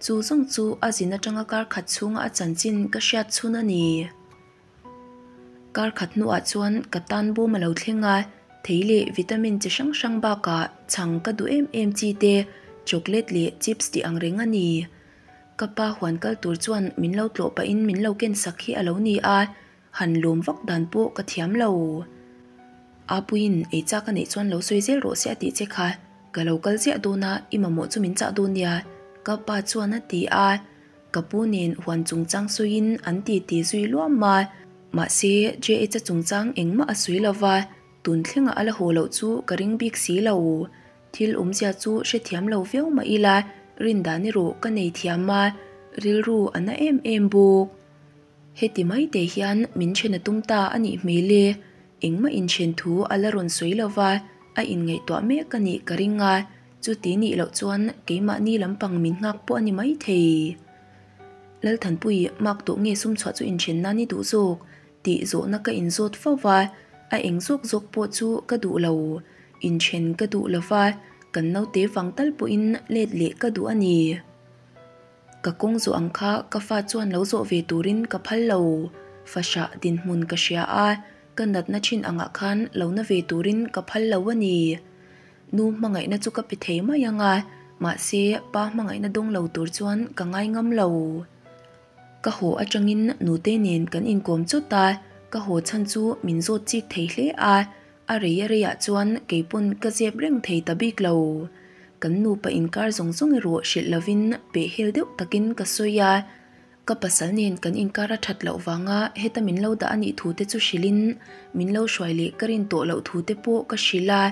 chu zawng chu a zin atanga kar khat chhunga a chanchin ka hriat chhun a ni. Kar khat hnuah chuan ka tan bawm a lo thleng a, thei leh vitamin chi hrang hrang bakah chhang ka duh em em chi te, chocolate leh chips tih ang reng a ni. Ka pa huan kal tur chuan min lo tlawh pahin min lo ken sak hi a lo ni a, Han lawm vak dan pawh ka thiam lo. Apuiin ei chak a neih chuan lo sawi zel rawh se a tih che kha. Ka lo kal ziah dawn a, i mamawh chu min chah dawn nia, ka pa chuan a ti a. Ka pu nen huan chungchang sawiin an ti ti zui luam a. Mahse, JH-a chungchang engmah a sawi lo va, tun thlengah a la haw loh chu ka ring bik si lo. Thil awmzia chu hrethiam lo viau mah ila, rindan erawh ka nei thiam a, rilru a na em em bawk. Heti mai te hian min then a tum ta a nih hmel e, engmah inthen thu a la rawn sawi lo va, a inngaihtuah mek a nih ka ring a, chuti nih loh chuan keimahni lampang min nghak pawh a ni maithei. Lalthanpui, mak tawh nge sum chhuah chu inthen nan i duh zawk? tih zawhna ka inzawt fo va, a eng zawk zawk pawh chu ka duh lo. Inthen ka duh lo va, kan naute vang tal pawhin let leh ka duh a ni. Ka kawng zawh ang kha ka fa chuan lo zawh ve turin ka phal lo. Fahrah dinhmun ka hria a, ka natna thin angah khan lo na ve turin ka phal lo a ni. Nu hmangaihna chu ka pe thei mai ang a, mahse pa hmangaihna dawng lo tur chuan ka ngai ngam lo. Ka haw atangin nute nen kan inkawm chawt a, ka haw chhan chu min zawt chik thei hle a, a rei a reiah chuan keipawn ka zep reng thei ta bik lo. Kan nupa inkar zawng zawng erawh hrilh lovin pehhel deuh takin ka sawi a, ka pasal nen kan inkar a that loh vanga heta min lo dah a nih thu te chu hrilhin min lo hruai leh ka rin tawh loh thu te pawh ka hrilh a,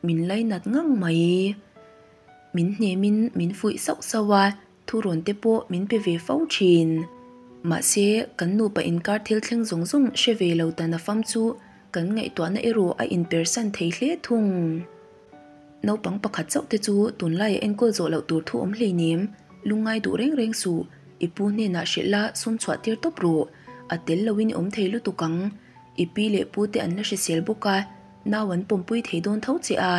min lainat ngang mai. Min hnemin min fuih sauh sauh a, Thurawn te pawh min pe ve fo thin. Mahse, kan nupa inkar thil thleng zawng zawng hre ve lo ta nafam chu kan ngaihtuahna erawh a inpersan thei hle thung. Naupang pakhat chauh te chu tunlaia enkawl zawh loh tur thu awm hleinem, lungngai duh reng reng suh, i pu hnenah hrilh la sum chhuah tir tawp rawh, a tel loin i awm thei lutuk ang. I pi leh pu te an la hrisel bawk a, nau an pawmpui thei dawn tho che a,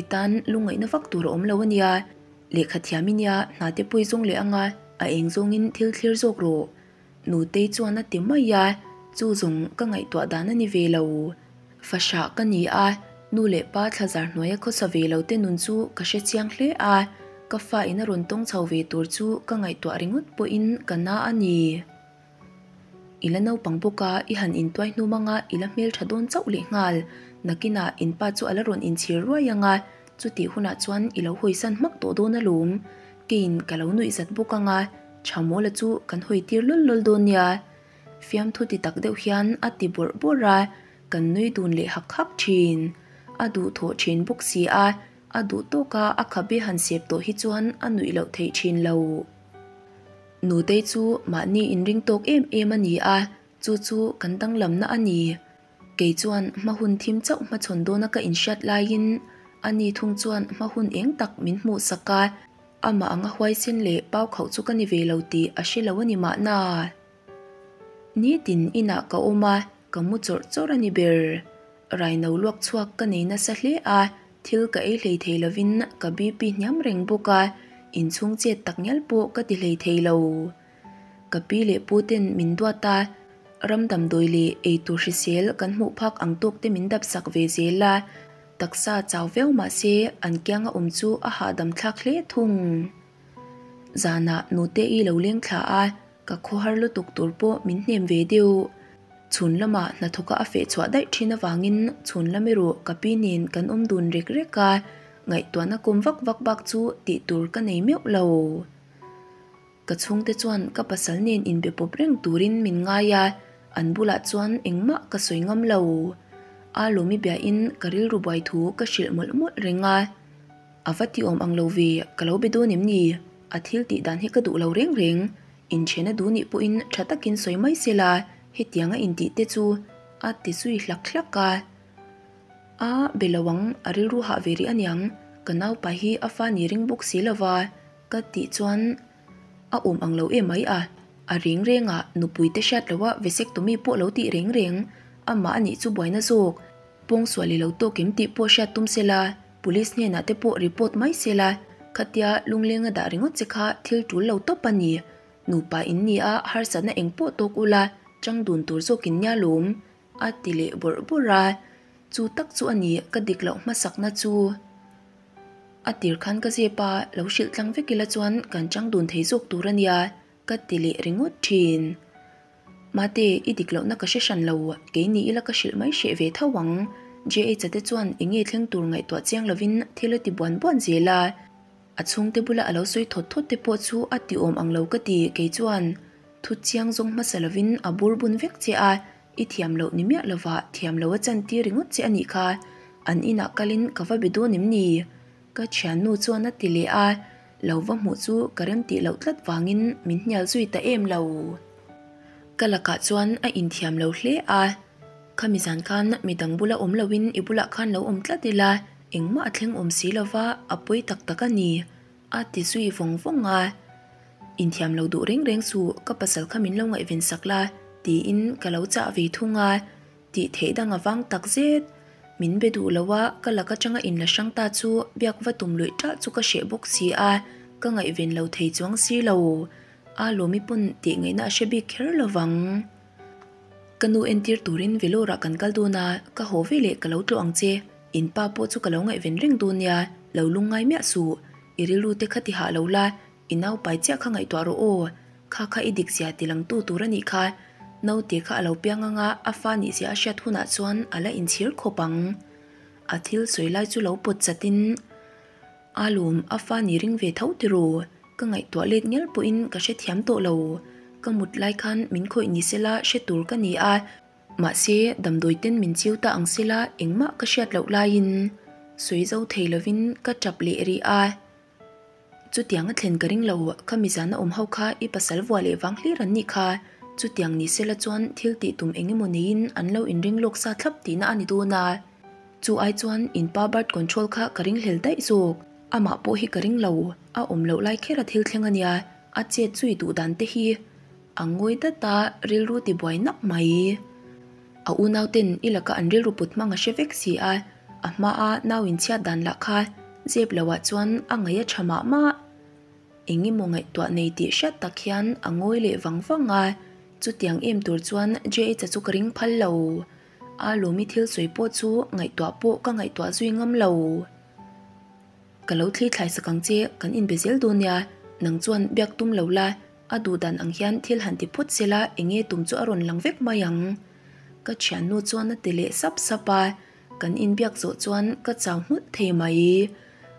i tan lungngaihna vak tur a awm lo a nia. Lehkha thiam i nia, hna te pawh i zawng leh ang a, a eng zawngin thil thlir zawk rawh. Nutei chuan a ti mai a, chu zawng ka ngaihtuah dan a ni ve lo. Fahrah ka ni a, nu leh pa thlazar hnuaia khawsa ve lo te nun chu ka hre chiang hle a, ka fa in a rawn tawng chho ve tur chu ka ngaihtuah ringawt pawhin ka na a ni. I la naupang bawk a, i han intuai hnum anga i la hmeltha dawn chauh leh nghal. Nakinah in pa chu a la rawn inchhir ruai ang a, chutih hunah chuan i lo hawisan hmak tawh dawn alawm. Keiin ka lo nuih zat bawk ang a, Thamawla chu kan hawi tir lawl lawl dawn nia. Fiamthu ti tak deuh hian a ti bawrh bawrh a, kan nui dun leh hak hak thin. A duhthawh thin bawk si a, a duh tawka a khabe han sep tawh hi chuan a nuih loh theih thin lo. Nutei chu mahni inring tawk em em a ni a, chu chu kan danglamna a ni. Kei chuan hma hun thim chauh hmachhawn dawna ka inhriat laiin ani thung chuan hma hun eng tak min hmuh sak a, amah anga huaisen leh pau khauh chu ka ni ve lo tih a hre lo a ni mahna. Nitin inah ka awm a, ka mu chawrh chawrh a ni ber. Raino luak chhuak ka nei nasa hle a, thil ka ei hlei thei lovin ka BP hniam reng bawk a, inchhung chet tak ngial pawh ka ti hlei thei lo. Ka pi leh pu ten min duat a, ram damdawi leh eitur hrisel kan hmuh phak ang tawk te min dap sak ve zel a, taksa chau viau mah se an kianga awm chu a hahdam thlak hle thung. Zanah nute i lo leng thla a, Ka khawhar lutuk tur pawh min hnem ve deuh. Chhun lamah hnathawka a feh chhuah daih thin avangin chhun lam erawh ka pi nen kan awm dun rek rek a, ngaihtuahna kawm vak vak bak chu tih tur ka nei meuh lo. Ka chhungte chuan ka pasal nen inbe pawp reng turin min ngai a, an bulah chuan engmah ka sawi ngam lo. A lawmi biain ka rilru buai thu ka hrilh mawlh mawlh reng a. A va ti awm ang lo ve, ka lo be dawn em ni? A thil tih dan hi ka duh lo reng reng. Inchhena duh nih pawhin tha takin sawi mai se la, hetianga intih te chu a ti zui hlak hlak a. A be lo ang, a rilru hah ve rih aniang, ka naupa hi a fa ni ring bawk si lova ka tih chuan a awm ang lo em mai a. A reng reng a, nupui te hriat loha vasectomy pawh lo tih reng reng, amah anih chu buaina zawk. Pawngsual i lo tawk em tih pawh hriat tum se la. Police hnenah te pawh report mai se la, khatia lunglenga dah ringawt che kha thil tul lo tawp a ni. Nupa in ni a, harsatna eng pawh tawk ula, chang dun tur zawk in nia lawm, a ti leh bawrh bawrh a. Chu tak chu a ni ka dik loh hmasakna chu. A tir khan ka zep a, lo hrilh tlang vek ila chuan kan chang dun thei zawk tur a nia, ka ti leh ringawt thin. Mate, i dik lohna ka hre hran lo, kei ni ila ka hrilh mai hreh ve tho ang. JH-a te chuan eng nge thleng tur ngaihtuah chiang lovin thil a ti buan buan zel a. A chhungte bula a lo sawi thawt thawt te pawh chu a ti awm ang lo ka ti, kei chuan thu chiang zawng hmasa lovin a bur bun vek che a, i thiam loh ni miah lova thiam lo a chantir ringawt che a nih kha, an inah kalin ka va be dawn em ni? Ka thiannu chuan a ti leh a, lo va hmuh chu ka rem tih loh tlat vangin min hnial zui ta em lo. Ka lakah chuan a inthiam lo hle a, Khami zan khan midang bula awm loin i bulah khan lo awm tlat ila, engmah a thleng awm si lova a pawi tak tak a ni, a ti zui vawng vawng a. Inthiam lo duh reng reng suh, ka pasal kha min lo ngaihven sak la, tiin ka lo chah ve thung a. Tih theih dang a vang tak zet. Min be duh lo a, ka lak atanga inla hrang ta chu biak va tum luih ṭah chu ka hreh bawk si a, ka ngaihven lo thei chuang si lo. A lawmi pawn tih ngaihna a hre bik kher lo vang. Ka nu entir turin Vellore ah kan kal dawn a, ka haw ve leh ka lo tlawh ang che. In pa pawh chu ka lo ngaihven reng dawn nia, lo lungngai miah suh. I rilru te kha ti hah lo la, i nau pai chiah kha ngaihtuah rawh aw. Kha kha i dik zia ti langtu tur a nih kha. Naute kha a lo piang ang a, a fa nih zia a hriat hunah chuan a la inchhir khawp ang. A thil sawi lai chu lo pawt chatin, A lawm, a fa ni ring ve tho tiraw? Ka ngaihtuah let ngial pawhin ka hrethiam tawh lo. Ka mut lai khan min khawih ni sela hre tur ka ni a, mahse damdawi ten min chiu ta ang sela engmah ka hriat loh laiin sawi zo thei lovin ka tap leh rih a. Chutiang a thlen ka ring lo, ka mizana awm ho kha i pasal vua leh vang hlir an nih kha. Chutiang ni sela chuan thil tih tum eng emaw neiin an lo inring lawk sa thlap tihna a ni dawn a. Chu ai chuan in pa birth control kha ka ring hlel daih zawk. Amah pawh hi ka ring lo, a awm loh lai kher a thil thleng a nia, a chet zui duh dan te hi a ngawi dat a, rilru ti buai nak mai. A unau ten i laka an rilru put hmang a hre vek si a, a hmaa nau inchhiat dan lah kha zep lo ah chuan a ngaih a tha mah mah. Eng emaw ngaihtuah nei tih hriat tak hian a ngawi leh vang vang a, chutiang em tur chuan JH-a chu ka ring phal lo. A lawmi thil sawi pawh chu ngaihtuah pawh ka ngaihtuah zui ngam lo. Ka lo thli thlai sak ang che, kan inbe zel dawn nia, nang chuan biak tum lo la, a duh dan ang hian thil han ti phawt se la enge tum chu a rawn lang vek mai ang. Ka thiannu chuan a ti leh sap sap a, kan inbiak zawh chuan ka chau nghulh thei mai.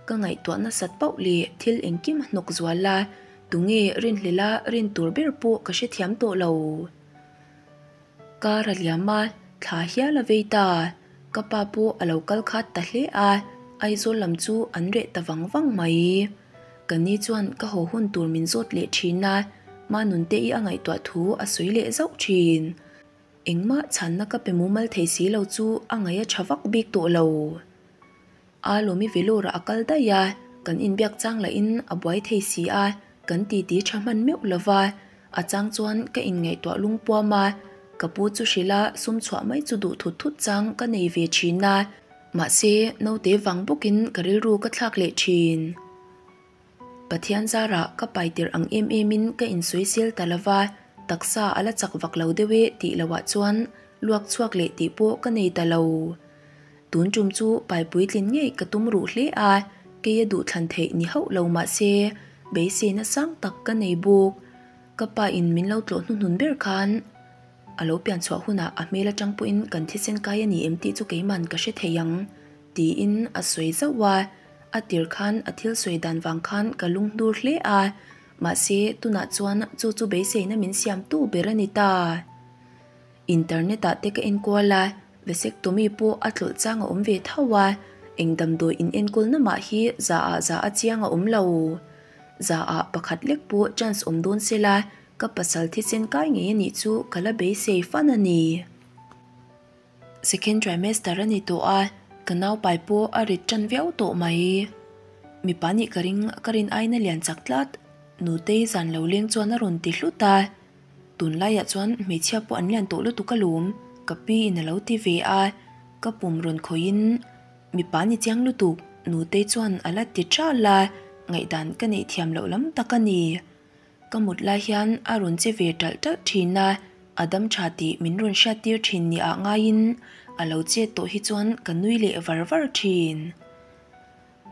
Ka ngaihtuah nasat pauh leh thil engkim a hnawk zual a, tunge rinhlelha rin tur ber pawh ka hrethiam tawh lo. Kar a liam a, thla hial a vei ta. Ka pa pawh a lo kal khat ta hle a, Aizawl lam chu an reh ta vang vang mai. Ka ni chuan ka haw hun tur min zawt leh thin a, Manunte i a ngaihtuah thu a sawi leh zauh thin. Engmah chhanna ka pe mumal thei si lo chu a ngaih a tha vak bik tawh lo. A lawmi Vellore a kal daih a, kan inbiak chang lahin a buai thei si a, kan titi tha hman meuh lo va, a chang chuan ka inngaihtuah lungpuam a, ka pu chu hrilh a sum chhuah mai chu duh thut thut chang ka nei ve thin a, mahse naute vang bawkin ka rilru ka thlak leh thin. Pathian zarah ka pai tirh ang em emin ka insawisel ta lo va, taksa a la chak vak lo deuh e tih lohah chuan luak chhuak leh tih pawh ka nei ta lo. Tun tum chu pai puitlin ngei ka tum ruh hle a, kei a duhthlan theih ni hauh lo mah se beiseina sang tak ka nei bawk. Ka pa in min lo tlawh hnuhnun ber khan a lo pian chhuah hunah a hmel atang pawhin kan thisen kai a ni em tih chu keiman ka hre thei ang tiin a sawi zauh a, a tir khan a thil sawi dan vang khan ka lung hnur hle a, mahse tunah chuan chu chu beiseina min siamtu ber a ni ta. Internet ah te ka enkual a, vasectomy pawh a tlawlh chang a awm ve tho a, eng damdawi in enkawl na mah hi za ah za a chiang a awm lo. Za ah pakhat lek pawh chance awm dawn se la, ka pasal thisen kai ngei a nih chu ka la beisei fan a ni. Second trimester a ni tawh a, ka naupai pawh a rit tan viau tawh mai. Mipa nih ka ring, ka rin aiin a lian chak tlat. Nutei zan lo leng chuan a rawn ti hlut a. Tunlaiah chuan hmeichhia pawh an lian tawh lutuk alawm, ka pi in a lo ti ve a, ka pum rawn khawihin mipa ni chiang lutuk Nutei chuan a la ti ṭal a, ngaihdan ka neih thiam loh lam tak a ni. Ka mut lai hian a rawn che ve ṭalh ṭalh ṭhin a, a dam ṭha tih min rawn hriattir ṭhin ni ah ngaiin a lo chet tawh hi chuan ka nui leh var var ṭhin.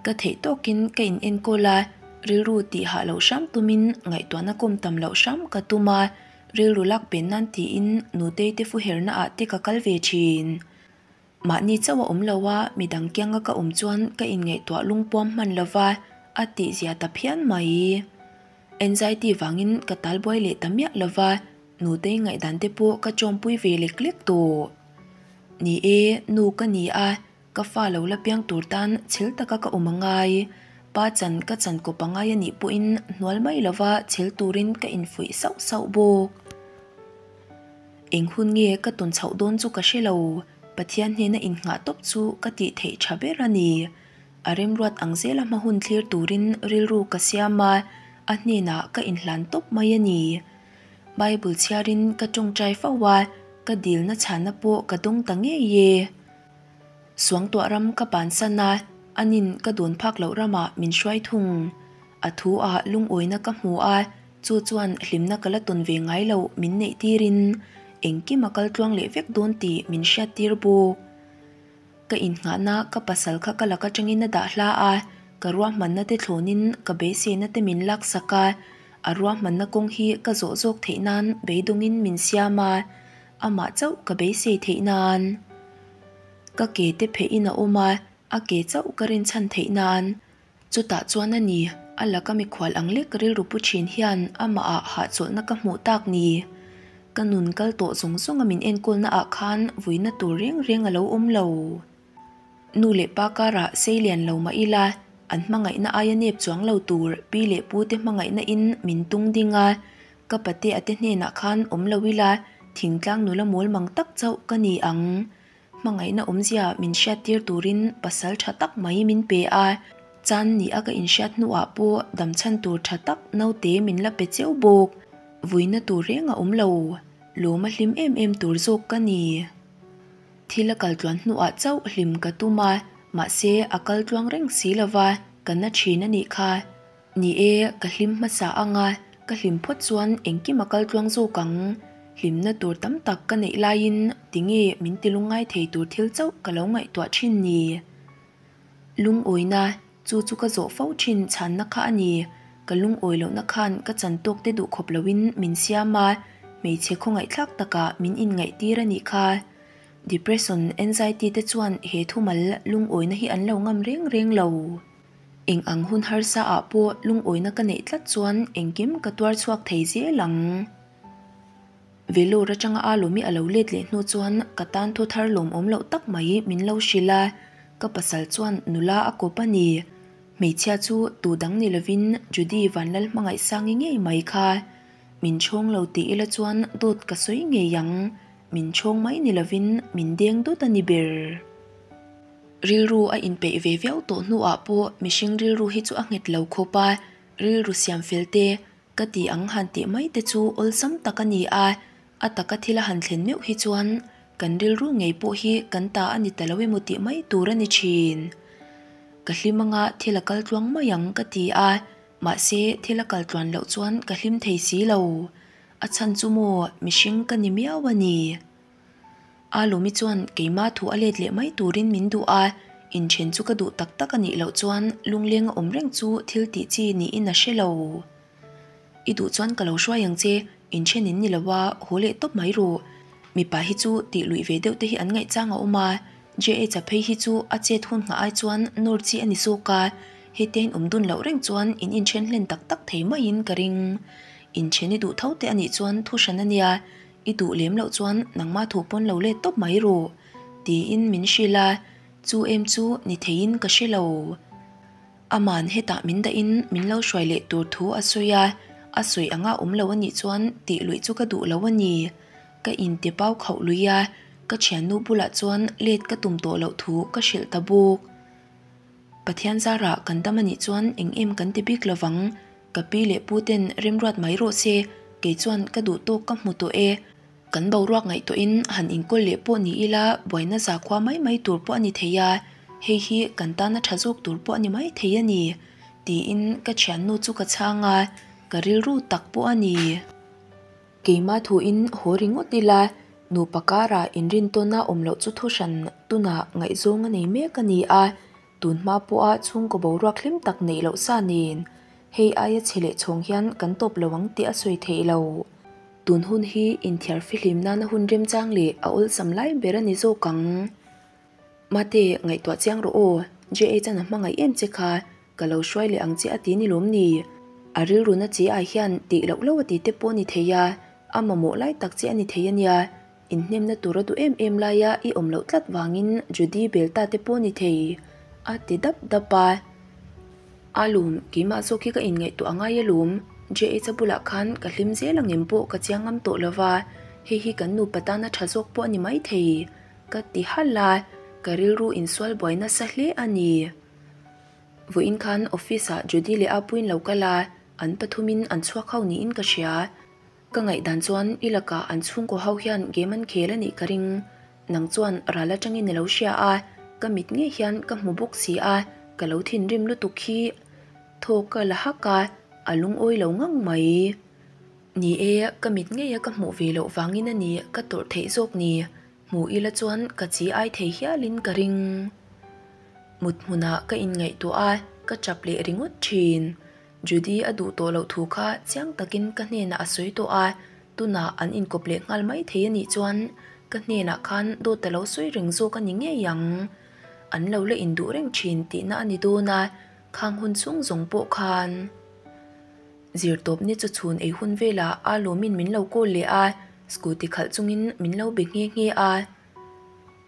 Ka theih tawkin ka in enkawl a, rilru tih hah loh hram tumin ngaihtuahna kawm tam loh hram ka tum a, rilru lak pen nan tiin nutei te fuherna ah te ka kal ve thin. Mahni chauh a awm lo a, midang kianga ka awm chuan ka in ngaihtuah lungpuam hman lo va, a tih zia ta phian mai. Anxiety vangin ka tal buai leh ta miah lo va, nutei ngaihdan te pawh ka chawmpui ve lek lek tawh. Ni e, nu ka ni a, Ka fa lo la piang tur tan chhel taka ka awm a ngai. Pa chan ka chan kawp a ngai a nih pawhin hnual mai lova chhel turin ka infuih sauh sauh bawk. Eng hun nge ka tawn chhoh dawn chu ka hre lo, Pathian hnena innghah tawp chu ka tih theih tha ber a ni. A remruat ang zela hma hun thlir turin rilru ka siam a, a hnenah ka inhlan tawp mai a ni. Bible chhiarin ka tawngtai fo a, ka dilna chhanna pawh ka dawng ta ngei e. Suangtuah ram ka pansan a, anin ka dawn phak loh ramah min hruai thung. A thu ah lungawina ka hmu a, Chu chuan hlimna ka la tawn ve ngai loh min neih tirin engkim a kal tluang leh vek dawn tih min hriat tir bawk. Ka innghahna ka pasal kha ka lak atangin a dah hla a, ka ruahmanna te thlawnin ka beiseina te min laksak a, a ruahmanna kawng hi ka zawh zawk theih nan beidawngin min siam a, amah chauh ka beisei theih nan. Ka ke te phehin a awm a, a ke chauh ka rinchhan theih nan. Chutah chuan a ni, a laka mikhual ang lek rilru pu thin hian amahah hahchawlhna ka hmuh tak ni. Ka nun kal tawh zawng zawnga min enkawlna ah khan vuina tur reng reng a lo awm lo. Nu leh pa karah sei lian lo mah ila, an hmangaihna aia nep chuang lo tur pi leh pu te hmangaihna in min tung ding a, ka pate a te hnenah khan awm lo ila thingtlang nula mawl mang tak chauh ka ni ang. Hmangaihna awmzia min hriattir turin pasal tha tak mai min pe a, chan ni a ka inhriat hnuah pawh damchhan tur tha tak naute min la pe cheu bawk. Vuina tur reng a awm lo, lawm a hlim em em tur zawk ka ni. Thil a kal tluan hnuah chauh hlim ka tum a, mahse a kal tluang reng si lova ka na thin a nih kha. Ni e, ka hlim hmasa ang a, ka hlim phawt chuan engkim a kal tluang zawk ang. Hlimna tur tam tak ka neih laiin tinge min ti lungngai thei tur thil chauh ka lo ngaihtuah thin ni? Lungawina, chu chu ka zawh fo thin chhanna kha a ni. Ka lungawi lohna khan ka chan tawk te duh khawp loin min siam a, hmeichhe khawngaihthlak takah min inngaihtir a nih kha. Depression, anxiety te chuan he thumal lungawina hi an lo ngam reng reng lo. Eng ang hun harsa ah pawh lungawina ka neih tlat chuan engkim ka tuar chhuak thei zel ang. Vellore atanga a lawmi a lo let leh hnu chuan ka tan thu thar lawmawm loh tak mai min lo hrilh a, ka pasal chuan nula a kawp a ni. Hmeichhia chu tu dang ni lovin Judy Vanlalhmangaihsangi ngei mai kha. Min chhawng lo tih ila chuan dawt ka sawi ngei ang. Min chhawng mai ni lovin min deng dawt a ni ber. Rilru a inpeih ve viau tawh hnuah pawh mihring rilru hi chu a nghet lo khawp a, rilru siam fel te ka ti ang han tih mai te chu awlsam tak a ni a, a taka thil a han thlen meuh hi chuan kan rilru ngei pawh hi kan ta a ni ta lo emaw tih mai tur a ni thin. Ka hlim anga thil a kal tluang mai ang ka ti a, mahse thil a kal tluan loh chuan ka hlim thei si lo. A chhan chu maw mihring ka ni miau a ni. A Lawmi chuan keimah thu a let leh mai turin min duh a, inthen chu ka duh tak tak a nih loh chuan lunglenga awm reng chu thil tih chi niin a hre lo. I duh chuan ka lo hruai ang che, inthen in ni lo a, haw leh tawp mai rawh. Mipa hi chu tih luih ve deuh te hi an ngaihchang a awm a, JH-a phei hi chu a chet hun nghah ai chuan nawr chi a ni zawk a, hetia in awm dun loh reng chuan in inthen hlen tak tak thei maiin ka ring. Inthen i duh tho te a nih chuan thu hran a nia, I duh lem loh chuan nangmah thu pawn lo let tawp mai rawh, tiin min hrilh a, chu em chu ni theiin ka hre lo. Aman hetah min dahin min lo hruai leh tur thu a sawi a, a sawi anga awm lo a nih chuan tih luih chu ka duh lo a ni. Ka inte pau khauh lui a, ka thiannu bulah chuan let ka tum tawh loh thu ka hrilh ta bawk. Pathian zarah kan dam a nih chuan eng em kan ti bik lovang, Ka pi leh pu ten remruat mai rawh se, kei chuan ka duh tawk ka hmu tawh e. Kan boruak ngaihtuahin han inkawl leh pawh ni ila buaina zakhua mai mai tur pawh a ni thei a, hei hi kan tana tha zawk tur pawh a ni mai thei a ni, tiin ka thiannu chu ka chhang a, ka rilru tak pawh a ni. Keimah thuin haw ringawt ila, nupa karah inrintawna awm loh chu thuhran tunah ngaihzawng a nei mek a ni a, Tun hma pawha chhungkaw boruak hlim tak neih loh sa nen, hei aia chhe leh chhawng hian kan tawp lo ang tih a sawi theih lo. Tun hun hi inthiar fihlim nana hun remchang leh a awlsam lai ber a ni zawk ang. Mate, ngaihtuah chiang rawh aw, JH-an a hmangaih em che kha, ka lo hruai leh ang che a ti ni lawm ni? A rilruna chi ah hian tih loh loh a ti te pawh a ni thei a, a mamawh lai tak che a ni thei a nia. Inhnemna tur a duh em em laia i awm loh tlat vangin Judy bel ta te pawh ni thei, a ti dap dap a. A lum, keimah zawk hi ka inngaihtuah a ngai alawm, JH-a bulah khan ka hlim zel ang em pawh ka chiang ngam tawh lo va, hei hi kan nupa tana tha zawk pawh a ni maithei, ka ti halh a, ka rilru insual buai nasa hle a ni. Vawiin khan office-ah Judy leh Apuiin lo kal a, an pathumin an chhuak ho niin ka hria. Ka ngaihdan chuan i lakah an chhungkaw ho hian game an khel a nih ka ring. Nang chuan ral atangin i lo hria a, ka mit ngei hian ka hmu bawk si a, ka lo thinrim lutuk hi. Thaw ka la hak a, a lungawi lo ngang mai. Ni e, ka mit ngeia ka hmuh ve loh vangin a ni ka tawrh theih zawk ni. Hmu ila chuan ka chi ai thei hialin ka ring. Mut hmunah ka inngaihtuah a, ka chap leh ringawt thin. Judy a duh tawh loh thu kha chiang takin ka hnenah a sawi tawh a, tunah an inkawp leh nghal mai thei a nih chuan ka hnenah khan dawt a lo sawi reng zawk a ni ngei ang. An lo la induh reng thin tihna a ni dawn a, khang hun chhung zawng pawh khan. Zirtawp ni chu chhun ei hun velah a lawmin min lo call leh a, scooty khalh chungin min lo be nghe nghe a.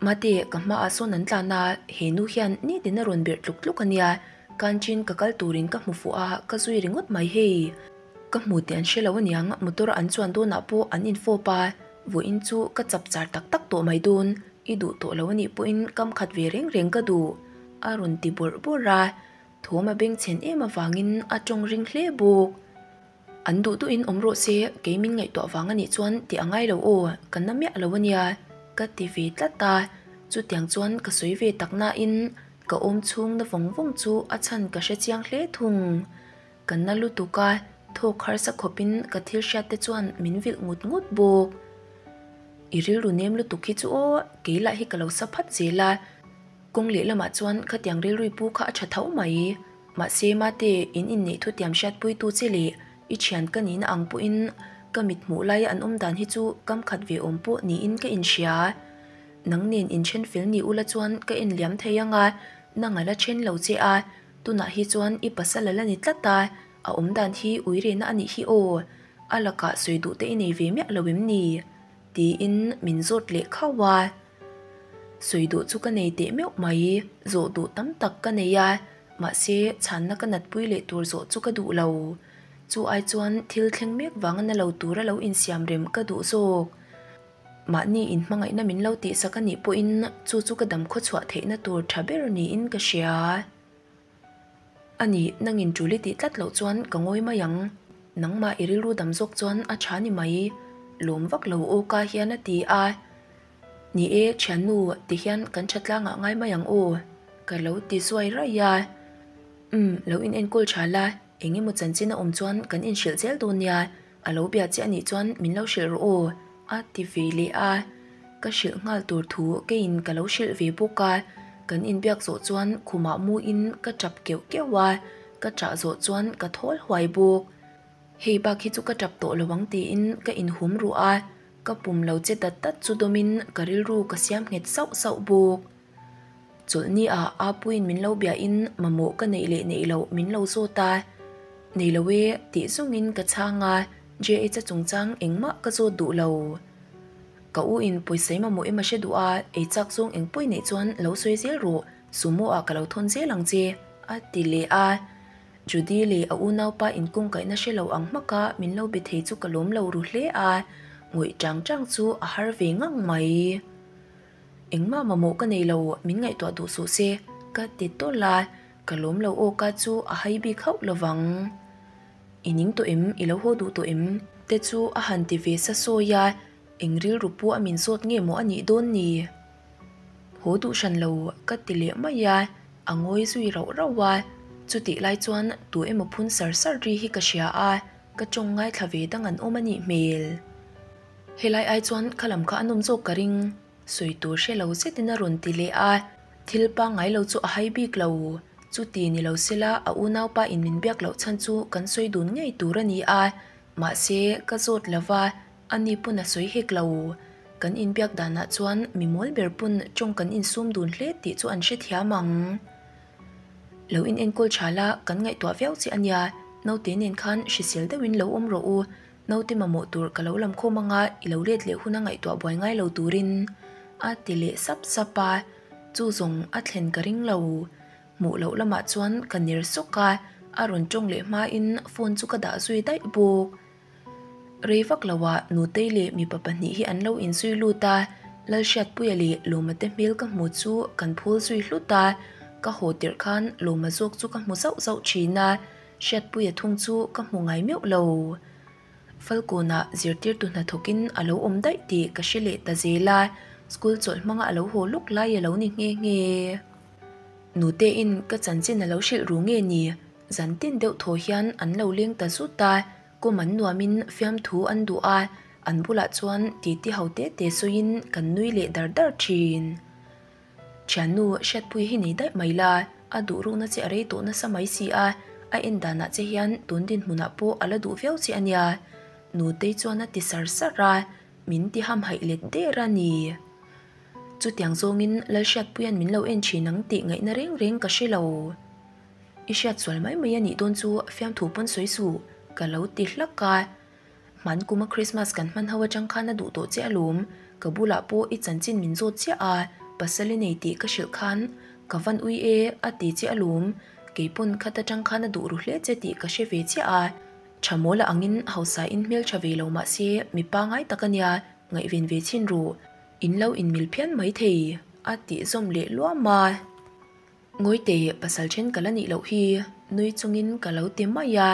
Mate, ka hmaah sawn an tlan a, he nu hian nitin a rawn berh tluk tluk a nia, Kanchin ka kal turin ka hmu fuh a, ka zui ringawt mai hei. Ka hmu tih an hre lo aniang, motor an chuan dawnah pawh an infawp a, vawiin chu ka chap char tak tak tawh mai dawn, i duh tawh lo anih pawhin kam khat ve reng reng ka duh, a rawn ti bawrh bawrh a. Thawm a bengchhen em avangin a tawng ring hle bawk. An duh duhin awm rawh se, kei min ngaihtuah vang a nih chuan tih a ngai lo aw, ka na miah lo a nia, ka ti ve tlat a. Chutiang chuan ka sawi ve tak nain ka awm chhung na vawng vawng chu a chhan ka hre chiang hle thung. Ka na lutuk a, thawk harsa khawpin ka thil hriat te chuan min vilh ngut ngut bawk. I rilru nem lutuk hi chu aw, kei lah hi ka lo sa phat zel a. Kawng lehlamah chuan khatiang rilrui pu kha a tha tho mai. Mahse mate, in inneih thutiam hriatpuitu che leh i thian ka nihna ang pawhin ka mit hmuh laia an awm dan hi chu kam khat ve awm pawh niin ka inhria. Nang nen inthen fel ni ula chuan ka en liam thei ang a, nang a la then lo che a, tunah hi chuan i pasal a la ni tlat a, a awm dan hi uirena a nih hi aw, a lakah sawi duh te i nei ve miah lo em ni? Tiin min zawt leh khauh a. Sawi duh chu ka nei teh meuh mai, zawh duh tam tak ka nei a, mahse chhanna ka natpui leh tur zawh chu ka duh lo. Chu ai chuan thil thleng mek vanga na lo tura lo insiam rem ka duh zawk. Mahni inhmangaihna min lo tihsak a nih pawhin chu chu ka dam khawchhuah theihna tur tha ber niin ka hria. A ni, nangin tul i tih tlat loh chuan ka ngawi mai ang. Nangmah i rilru dam zawk chuan a tha ni mai. Lawm vak lo aw ka hian a ti a. Ni e, thiannu, ti hian kan tha tlangah ngai mai ang aw, ka lo ti zuai raih a. Umm, lo in enkawl tha la, eng emaw chanchin a awm chuan kan inhrilh zel dawn nia, A lo bia che a nih chuan min lo hrilh rawh aw, a ti ve leh a. Ka hrilh nghal tur thu keiin ka lo hrilh ve bawk a. Kan inbiak zawh chuan khumah muin ka tap keuh keuh a, ka ṭah zawh chuan ka thawl huai bawk. Hei bak hi chu ka tap tawh lo ang tiin ka inhum ruh a, ka pum lo che dat dat chu dawmin ka rilru ka siam nghet sauh sauh bawk. Chawlhni ah Apuiin min lo biahin mamawh ka neih leh neih loh min lo zawt a, Nei lo e tih zawngin ka chhang a, JH-a chungchang engmah ka zawt duh lo. Ka u in pawisa i mamawh em a hre duh a, ei chak zawng eng pawi neih chuan lo sawi zel rawh, sumo ah ka lo thawn zel ang che, a ti leh a. Judy leh a unaupa inkungkaihna hre lo ang hmaka min lo be thei chu ka lawm lo ru hle a, ngawih chang chang chu a har ve ngang mai. Engmah mamawh ka nei lo, min ngaihtuah duh suh se, ka ti tawlh a, ka lawm lo aw ka chu a hai bik hauh lo vang. I ning tawh em, i lo haw duh tawh em? Te chu a han ti ve sa sawi a, eng rilru pawh a min zawt nge maw a nih dawn ni? Haw duh hran lo, ka ti leh mai a, a ngawi zui rauh rauh a, chutih lai chuan tu emaw phun sar sar ri hi ka hria a, ka tawng ngaithla ve dang an awm a nih hmel. Helai ai chuan kha lam kha a nawm zawk ka ring, sawi tur hre lo zetin a rawn ti leh a, thil pangngai lo chu a hai bik lo. Chuti ni lo sela a unaupa in min biak loh chhan chu kan sawi dun ngei tur a ni a, mahse ka zawt lo va, ani pawn a sawi hek lo. Kan inbiak danah chuan mi mawl ber pawn tawng kan insum dun hle tih chu an hrethiam ang. Lo in enkawl tha la, kan ngaihtuah viau che a nia, naute nen khan hrisel deuhin lo awm rawh u, Naute mamawh tur ka lo lam khawm anga i lo let leh hun a ngaihtuah buai ngai lo turin a ti leh sap sap a, chu zawng a thlen ka ring lo. Hmuh loh lamah chuan ka ner sawk a, a rawn tawng leh hmain phone chu ka dah zui daih bawk. Rei vak loah Nutei leh mipa pahnih hi an lo inzui lut a, Lalhriatpuia leh Lawma te hmel ka hmu chu kan phul zui hlut a, ka haw tirh khan Lawma zawk chu ka hmu zauh zauh thin a, Hriatpuia thung chu ka hmu ngai meuh lo. Falkawnah zirtirtu hnathawkin a lo awm daih tih ka hre leh ta zel a, school chawlh hmanga a lo haw lawk lai a lo ni nghe nghe. Nutein ka chanchin a lo hrilh ru nge ni? Zan tin deuh thaw hian an lo leng ta zut a. Kawm an nuamin fiamthu an duh a, an bulah chuan titi ho te te sawiin kan nui leh dar dar thin. Thiannu hriatpui hi nei daih mai la, a duh rukna che a rei tawh nasa mai si a, a en danah che hian tun dinhmunah pawh a la duh viau che a nia, Nutei chuan a ti sar sar a, min ti hamhaih let der a ni. Chutiang zawngin Lalhriatpuia'n min lo en thin ang tih ngaihna reng reng ka hre lo. I hriat sual mai mai a nih dawn chu fiamthu pawn sawi suh, ka lo ti hlak a. Hman kuma Christmas kan hman ho atang khan a duh tawh che alawm, ka bulah pawh i chanchin min zawt chiah a, pasal i nei tih ka hrilh khan ka van ui e a ti che alawm, keipawn khat atang khan a duh ru hle che tih ka hre ve chiah a. Tha mawl a angin hausa in hmeltha ve lo mahse mi pangai tak a nia, ngaihven ve chhin ru, in lo inmil phian maithei a tih zawm leh luam a. Ngawite pasal then ka la nih loh hi nui chungin ka lo ti mai a,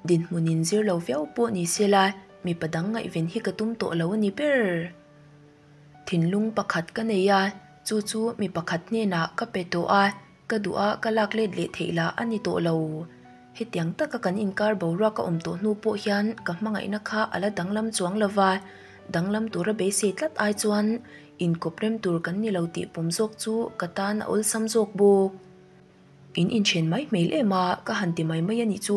dinhmun in zir lo viau pawh ni se la mipa dang ngaihven hi ka tum tawh lo a ni ber. Thinlung pakhat ka nei a, chu chu mi pakhat hnenah ka pe tawh a, ka duh a ka lak let leh theih lah a ni tawh lo. Hetiang taka kan inkar boruak a awm tawh hnu pawh hian ka hmangaihna kha a la danglam chuang lo va, danglam tura beisei tlat ai chuan Inkawp rem tur kan ni lo tih pawm zawk chu ka tan a awlsam zawk bawk. In inchen mai hmel em a, ka han ti mai mai a nih chu.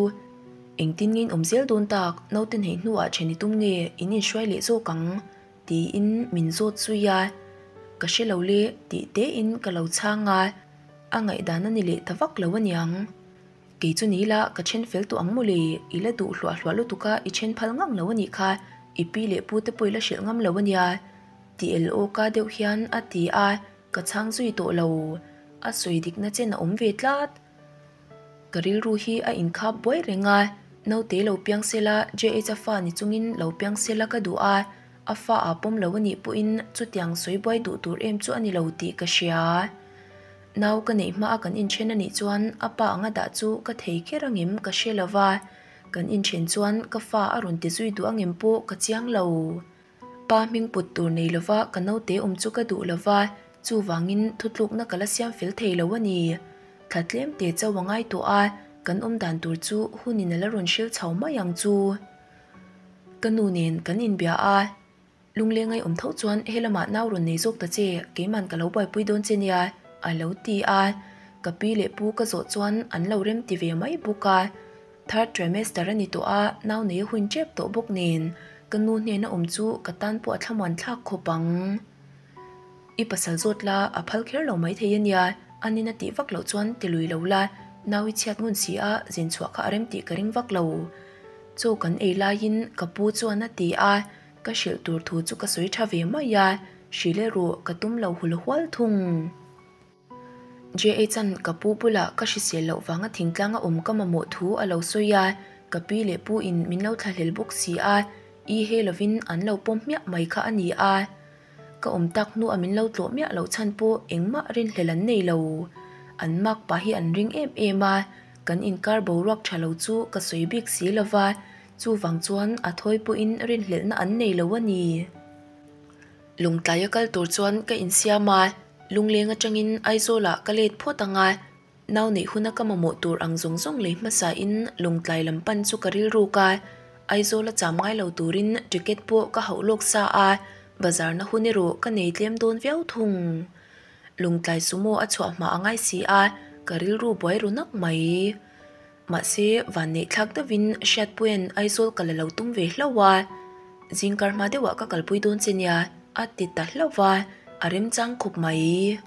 Engtin nge in awm zel dawn tak, naute hneih hnuah then i tum nge in inhruai leh zawk ang? tiin min zawt zui a. Ka hre lo le tih tein ka lo chhang a, a ngaihdan a ni leh ta vak lo aniang. Kei chu ni la, ka then fel tawh ang maw le, i la duh hluah hluah lutuk a, i then phal ngang lo a nih kha, i pi leh pu te pawh i la hrilh ngam lo a nia, ti el awka deuh hian a ti a, ka chhang zui tawh lo, a sawi dikna chen a awm ve tlat. Ka rilru hi a inkhap buai reng a, naute lo piang sela, JH-a fa ni chungin lo piang sela ka duh a, a fa aa pawm lo a nih pawhin chutiang sawi buai duh tur em chu a ni lo tih ka hria. Nau ka neih hmaa kan inthen a nih chuan a pa anga dah chu ka thei kher angem ka hre lo va, kan inthen chuan ka fa a rawn ti zui duh angem pawh ka chiang lo. Pa hming put tur nei lova ka naute awm chu ka duh lo va, chuvangin thutlukna ka la siam fel thei lo a ni. Thla tlem te chauh a ngai tawh a, kan awm dan tur chu hunin a la rawn hril chho mai ang chu. Ka nu nen kan inbia a. Lungleng ai awm tho chuan he lamah nau rawn nei zawk ta che, keiman ka lo buaipui dawn che nia, a lo ti a. Ka pi leh pu ka zawh chuan an lo rem ti ve mai bawk a. Third trimester a ni tawh a, nau nei a hun tep tawh bawk nen, ka nu hnena awm chu ka tan pawh a thlamuan thlak khawp ang. I pasal zawt la, a phal kher lo maithei a nia, a nina tih vak loh chuan ti lui lo la, nau i chhiat ngun si a, zin chhuah kha a rem tih ka ring vak lo. Chaw kan ei laiin ka pu chuan a ti a, Ka hrilh tur thu chu ka sawi tha ve mai a, hrilh erawh ka tum lo hul hual thung. JH-a'n ka pu bulah ka hrisel loh vanga thingtlang a awm ka mamawh thu a lo sawi a, ka pi leh pu in min lo thlahlel bawk si a, i he lovin an lo pawm hmiah mai kha a ni a. Ka awm tak hnu a min lo tlawh miah loh chhan pawh engmah rinhlel an nei lo. An mak pah hi an ring em em a, kan inkar boruak tha lo chu ka sawi bik si lova, Chuvang chuan a thawi pawhin rinhlelhna an nei lo a ni. Lungtlaia kal tur chuan ka insiam a, lungleng atangin Aizawlah ka let phawt ang a, nau neih huna ka mamawh tur ang zawng zawng lei hmasain Lungtlai lam pan chu ka rilruk a, Aizawla cham ngai lo turin ticket pawh ka hauh lawk sa a, bazarna hun erawh ka nei tlem dawn viau thung. Lungtlai sumo a chhuah hma a ngai si a, ka rilru buai ru nak mai. Mahse, vanneih thlak deuhin Hriatpuia'n Aizawl ka la lo tum ve hlauh a, zingkar hma deuhah ka kalpui dawn che nia, a ti ta hlauh va, a remchang khawp mai.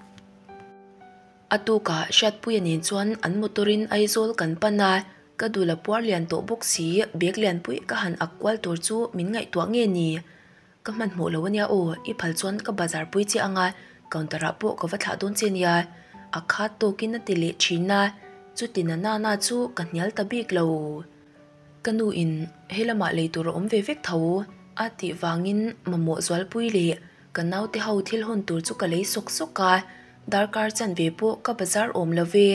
A tukah Hriatpuia nen chuan an motor-in Aizawl kan pan a, ka dul a puar lian tawh bawk si, bag lianpui ka han ak kual tur chu min ngaihtuah nge ni? Ka hmanhmawh lo ania aw, i phal chuan ka bazar pui che anga counter ah pawh ka va thlah dawn che nia, a khat tawkin a ti leh thin a, chuti na na na chu ka hnial ta bik lo. Ka nu in he lamah lei tur a awm ve vek tho a tih vangin mamawh zualpui leh ka naute ho thil hawn tur chu ka lei sawk sawk a, darkar chanve pawh ka bazar awm lo ve.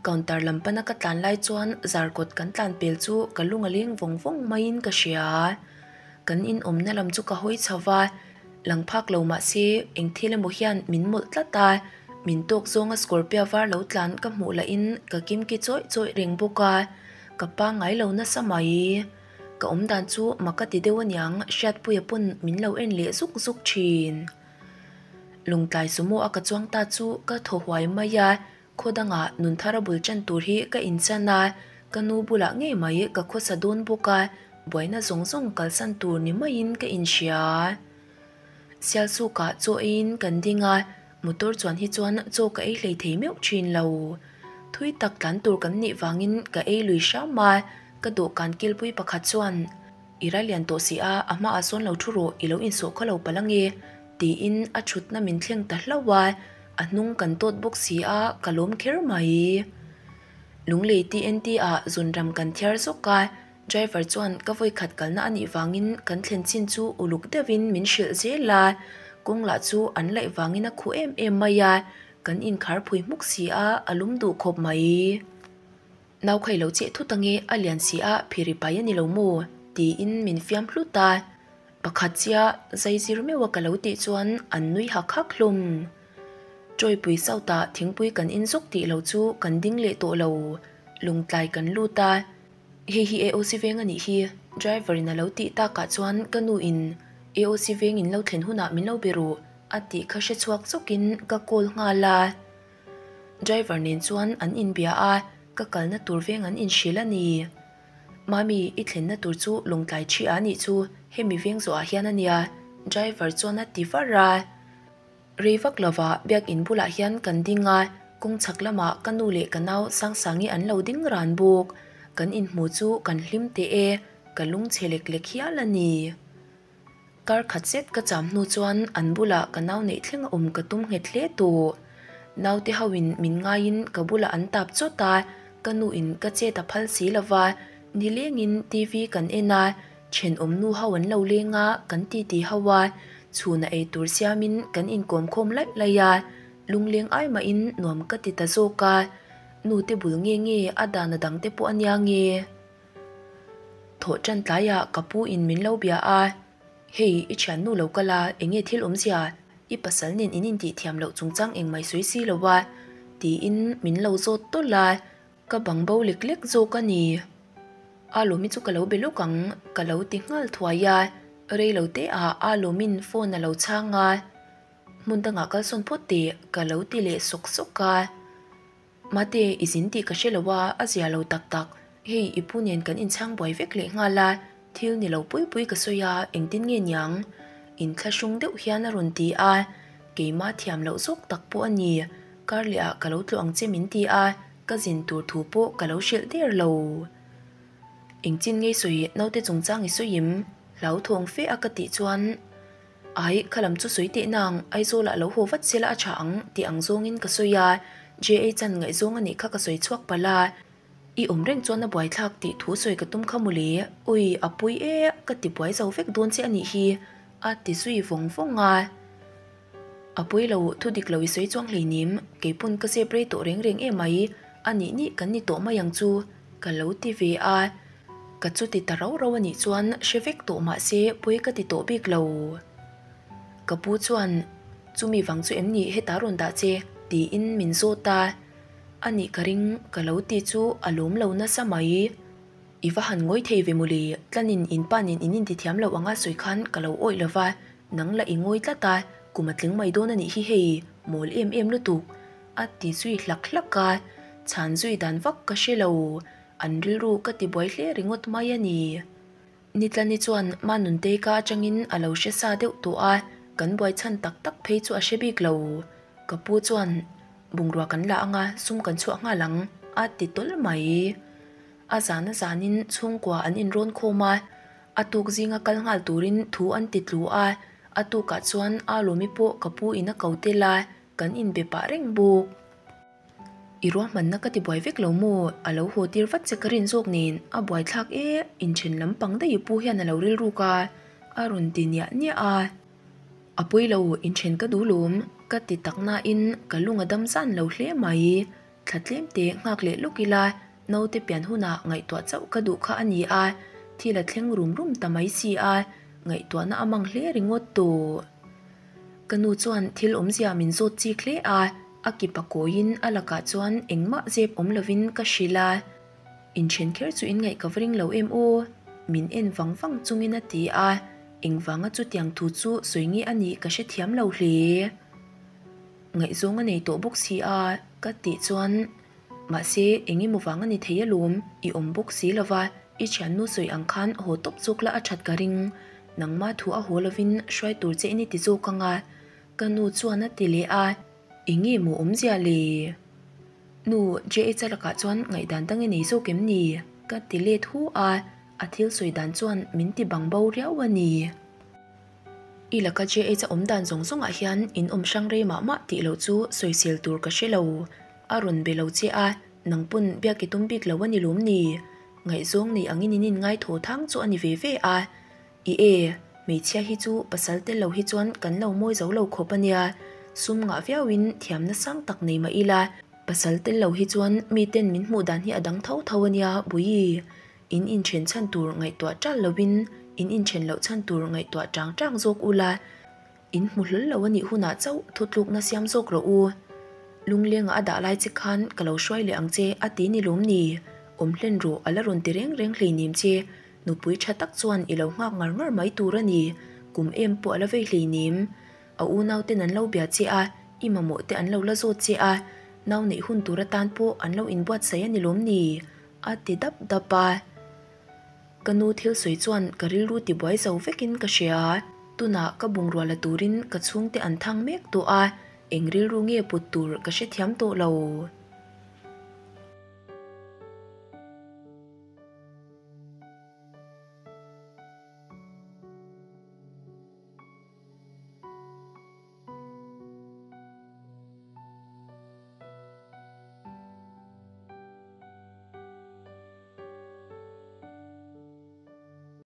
Counter lam pana ka tlan lai chuan zarkawt kan tlan pel chu ka lung a leng vawng vawng maiin ka hria. Kan in awmna lam chu ka hawi chho va, lang phak lo mah se eng thil emaw hian min mawlh tlat a, min tawk zawnga Scorpia var lo tlan ka hmuh lahin ka kimki chawih chawih reng bawk a, ka pangngai lo nasa mai. Ka awm dan chu mak a ti deuh aniang Hriatpuia pawn min lo en leh zuk zuk thin. Lungtlai sumo a ka chuang ta chu ka thaw huai mai a, khaw dangah nun thar a bul tan tur hi ka inchan a, ka nu bulah ngei mai ka khawsa dawn bawk a, buaina zawng zawng kalsan tur ni maiin ka inhria. Sialsukah chaw eiin kan ding a, motor chuan hi chuan chaw ka ei hlei thei meuh thin lo. Thui tak tlan tur kan nih vangin ka ei lui hram a, ka dawhkan kilpui pakhat chuan, I rai lian tawh si a, a hmaah sawn lo thu rawh, i lo insawh kha lo palh ange, tiin a thutna min thleng ta hlauh a, a hnung kan tawt bawk si a, ka lawm kher mai. Lunglei TNT ah zunram kan thiar zawk a, Driver chuan ka vawi khat kalna a nih vangin kan thlen chin chu uluk deuhin min hrilh zel a, kawng lah chu an laih vangin a khuh em em mai a, kan inkhar phui hmuk si a, a lum duh khawp mai. Nau kha i lo cheh thut ange, a lian si a, phiri pai a ni lo maw? tiin min fiam hlut a, pakhat chiah zai zir meuh a ka lo tih chuan an nui hak hak hlawm. Tawipui South ah thingpui kan in zawk tih lo chu kan ding leh tawh lo, lungtlai kan lut a, Hei hi AOC veng a nih hi, driver in a lo tih takah chuan ka nu in AOC veng in lo thlen hunah min lo be ru a tih kha hre chhuak zawkin ka call nghal a. Driver nen chuan an inbia a, ka kalna tur veng an inhrilh a ni. Mami, i thlenna tur chu Lawngtlai thi a nih chu, hemi veng zawhah hian a nia, driver chuan a ti var a. Rei vak lova biakin bulah hian kan ding a, kawng chhak lamah ka nu leh ka nau Sangsangi an lo ding ran bawk. Kan inhmu chu kan hlim teh e, ka lungchhe lek lek hial a ni. Kar khat zet ka cham hnu chuan an bulah ka nau neih thleng a awm ka tum nghet hle tawh. Naute hoin min ngaiin ka bulah an tap chawt a, ka nuin ka chet a phal si lova, nilengin TV kan en a, Thenawm nu ho an lo leng a, kan titi ho a, chhuna ei tur siamin kan inkawm khawm laih laih a, lungleng ai mahin nuam ka ti ta zawk a, nu te bul nge nge a dan a dang te pawh a nia nge. Thawh tan tlaiah ka pu in min lo bia a, Hei i thiannu lo kal a, enge thil awmzia, i pasal nen in intih thiam loh chungchang engmai sawi si lo a, tiin min lo zawt tawlh a, Ka bang bo lek lek zawk a ni. A lawmi chu ka lo be lawk ang, ka lo ti nghal thuai a. Rei lo te ah a lawmin phone a lo chhang a. Hmun dangah kalsawn phawt teh ka lo ti leh sawk sawk a. Mate, i zin tih ka hre lo a, a zia lo tak tak. Hei, i pu nen kan inchhang buai vek leh nghal a, thil ni lo pui pui ka sawi a, engtin nge niang? Inthlahrung deuh hian a rawn ti a. Keimah thiam loh zawk tak pawh a ni. Kar leh ah ka lo tlawh ang che min ti a, ka zin tur thu pawh ka lo hrilh der lo. Engchin ngei sawi naute chungchang i sawi im? Hlauthawng fe a ka tih chuan, Ai, kha lam chu sawi teh nang, Aizawl ah lo haw vat sela a tha ang tih ang zawngin ka sawi a, JA chan ngaihzawng a nih kha ka sawi chhuak palh a, i awm reng chuan a buaithlak tih thu sawi ka tum kha mawle, ui a pui e, ka ti buai zo vek dawn che a nih hi, a ti zui vawng vawng a. A pui lo, thu dik lo i sawi chuang hleinim, kei pawn ka zep rei tawh reng reng em mai, a nih nih kan ni tawh mai ang chu, ka lo ti ve a. Ka chu ti ta rau rau a nih chuan hre vek tawh mah se pawi ka ti tawh bik lo. Ka pu chuan, Chumi vang chu em ni heta rawn dah che? tiin min zawt a. A nih ka ring, ka lo ti chu a lawm lo nasa mai. I va han ngawi thei ve mawle, tlanin in pa nen in intithiam lo anga sawi khan ka lo awih lo va, nang lah i ngawi tlat a, kum a tling mai dawn a nih hi hei, mawl em em lutuk, a ti zui hlak hlak a, chhan zui dan vak ka hre lo, an rilru ka ti buai hle ringawt mai a ni. Nitlani chuan Manuntei ka atangin a lo hre sa deuh tawh a, kan buai chhan tak tak phei chu a hre bik lo. Ka pu chuan, Bungrua kan la anga sum kan chhuah nghal ang, a ti tawlh mai. A zan a zanin chhungkua an inrawn khawm a, a tuk zinga kal nghal turin thu an ti tlu a, a tukah chuan a lawmi pawh ka pu in a ko tel a, kan inbe pah reng bawk. I ruahmanna ka ti buai vek lo maw? A lo haw tir vat che ka rin zawk nen a buaithlak e, inthen lampang daih i pu hian a lo rilruk a, a rawn ti niah niah a. A pawi lo, inthen ka duh lawm, ka ti tak nain ka lung a dam zan lo hle mai. Thla tlem te nghak leh lawk ila, naute pian hunah ngaihtuah chauh ka duh kha a ni a, thil a thleng rum rum ta mai si a, ngaihtuahna a mang hle ringawt tawh. Ka nu chuan thil awmzia min zawt chik hle a, a kipa kawiin a lakah chuan engmah zep awm lovin ka hrilh a, inthen kher chu inngaih ka va ring lo em aw? Min en vang vang chungin a ti a, engvanga chutiang thu chu sawi nge a nih ka hrethiam lo hle. Ngaihzawng a nei tawh bawk si a, ka tih chuan mahse eng emaw vang a ni thei alawm, i awm bawk si lo va, i thiannu sawi ang khan haw tawp zawk la a that ka ring. Nangma thu a haw lovin hruai tur che i ni ti zawk ang a, ka nu chuan a ti leh a, eng nge maw awmzia le? Nu, JH-a lakah chuan ngaihdan dang i nei zawk em ni? Ka ti let hu a, a thil sawi dan chuan min ti bang bo riau a ni. I laka JH-a awm dan zawng zawngah hian in awm hrang rei mah mah tih loh chu sawisel tur ka hre lo. A rawn be lo che a, nang pawn biak i tum bik lo a ni lawm ni? Ngaihzawng nei angin in inngai thaw thang chu a ni ve ve a. I e, hmeichhia hi chu pasal tel lo hi chuan kan lo mawi zo lo khawp a nia, sum ngah viauin thiamna sang tak nei mah ila, pasal tel lo hi chuan miten min hmuh dan hi a dang tho tho a nia, Buii. In inthen chhan tur ngaihtuah ṭal loin in inthen loh chhan tur ngaihtuah ṭang ṭang zawk ula, In hmu hlawl lo a nih hunah chauh thutlukna siam zawk rawh u. Lunglengah a dah lai che khan ka lo hruai leh ang che a ti ni lawm ni? Awm hlen rawh a la rawn ti reng reng hleinem che. Nupui tha tak chuan i lo nghak ngar ngar mai tur a ni. Kum em pawh a la vei hleinem. A unauten an lo bia che a, i mamawh te an lo la zawt che a, nau neih hun tur atan pawh an lo inbuatsaih a ni lawm ni? A ti dap dap a. Ka nu thil sawi chuan ka rilru tibuai zo vekin ka hria. Tunah ka bungrua la turin ka chhungte an thang mek tawh a, eng rilru nge put tur ka hrethiam tawh lo.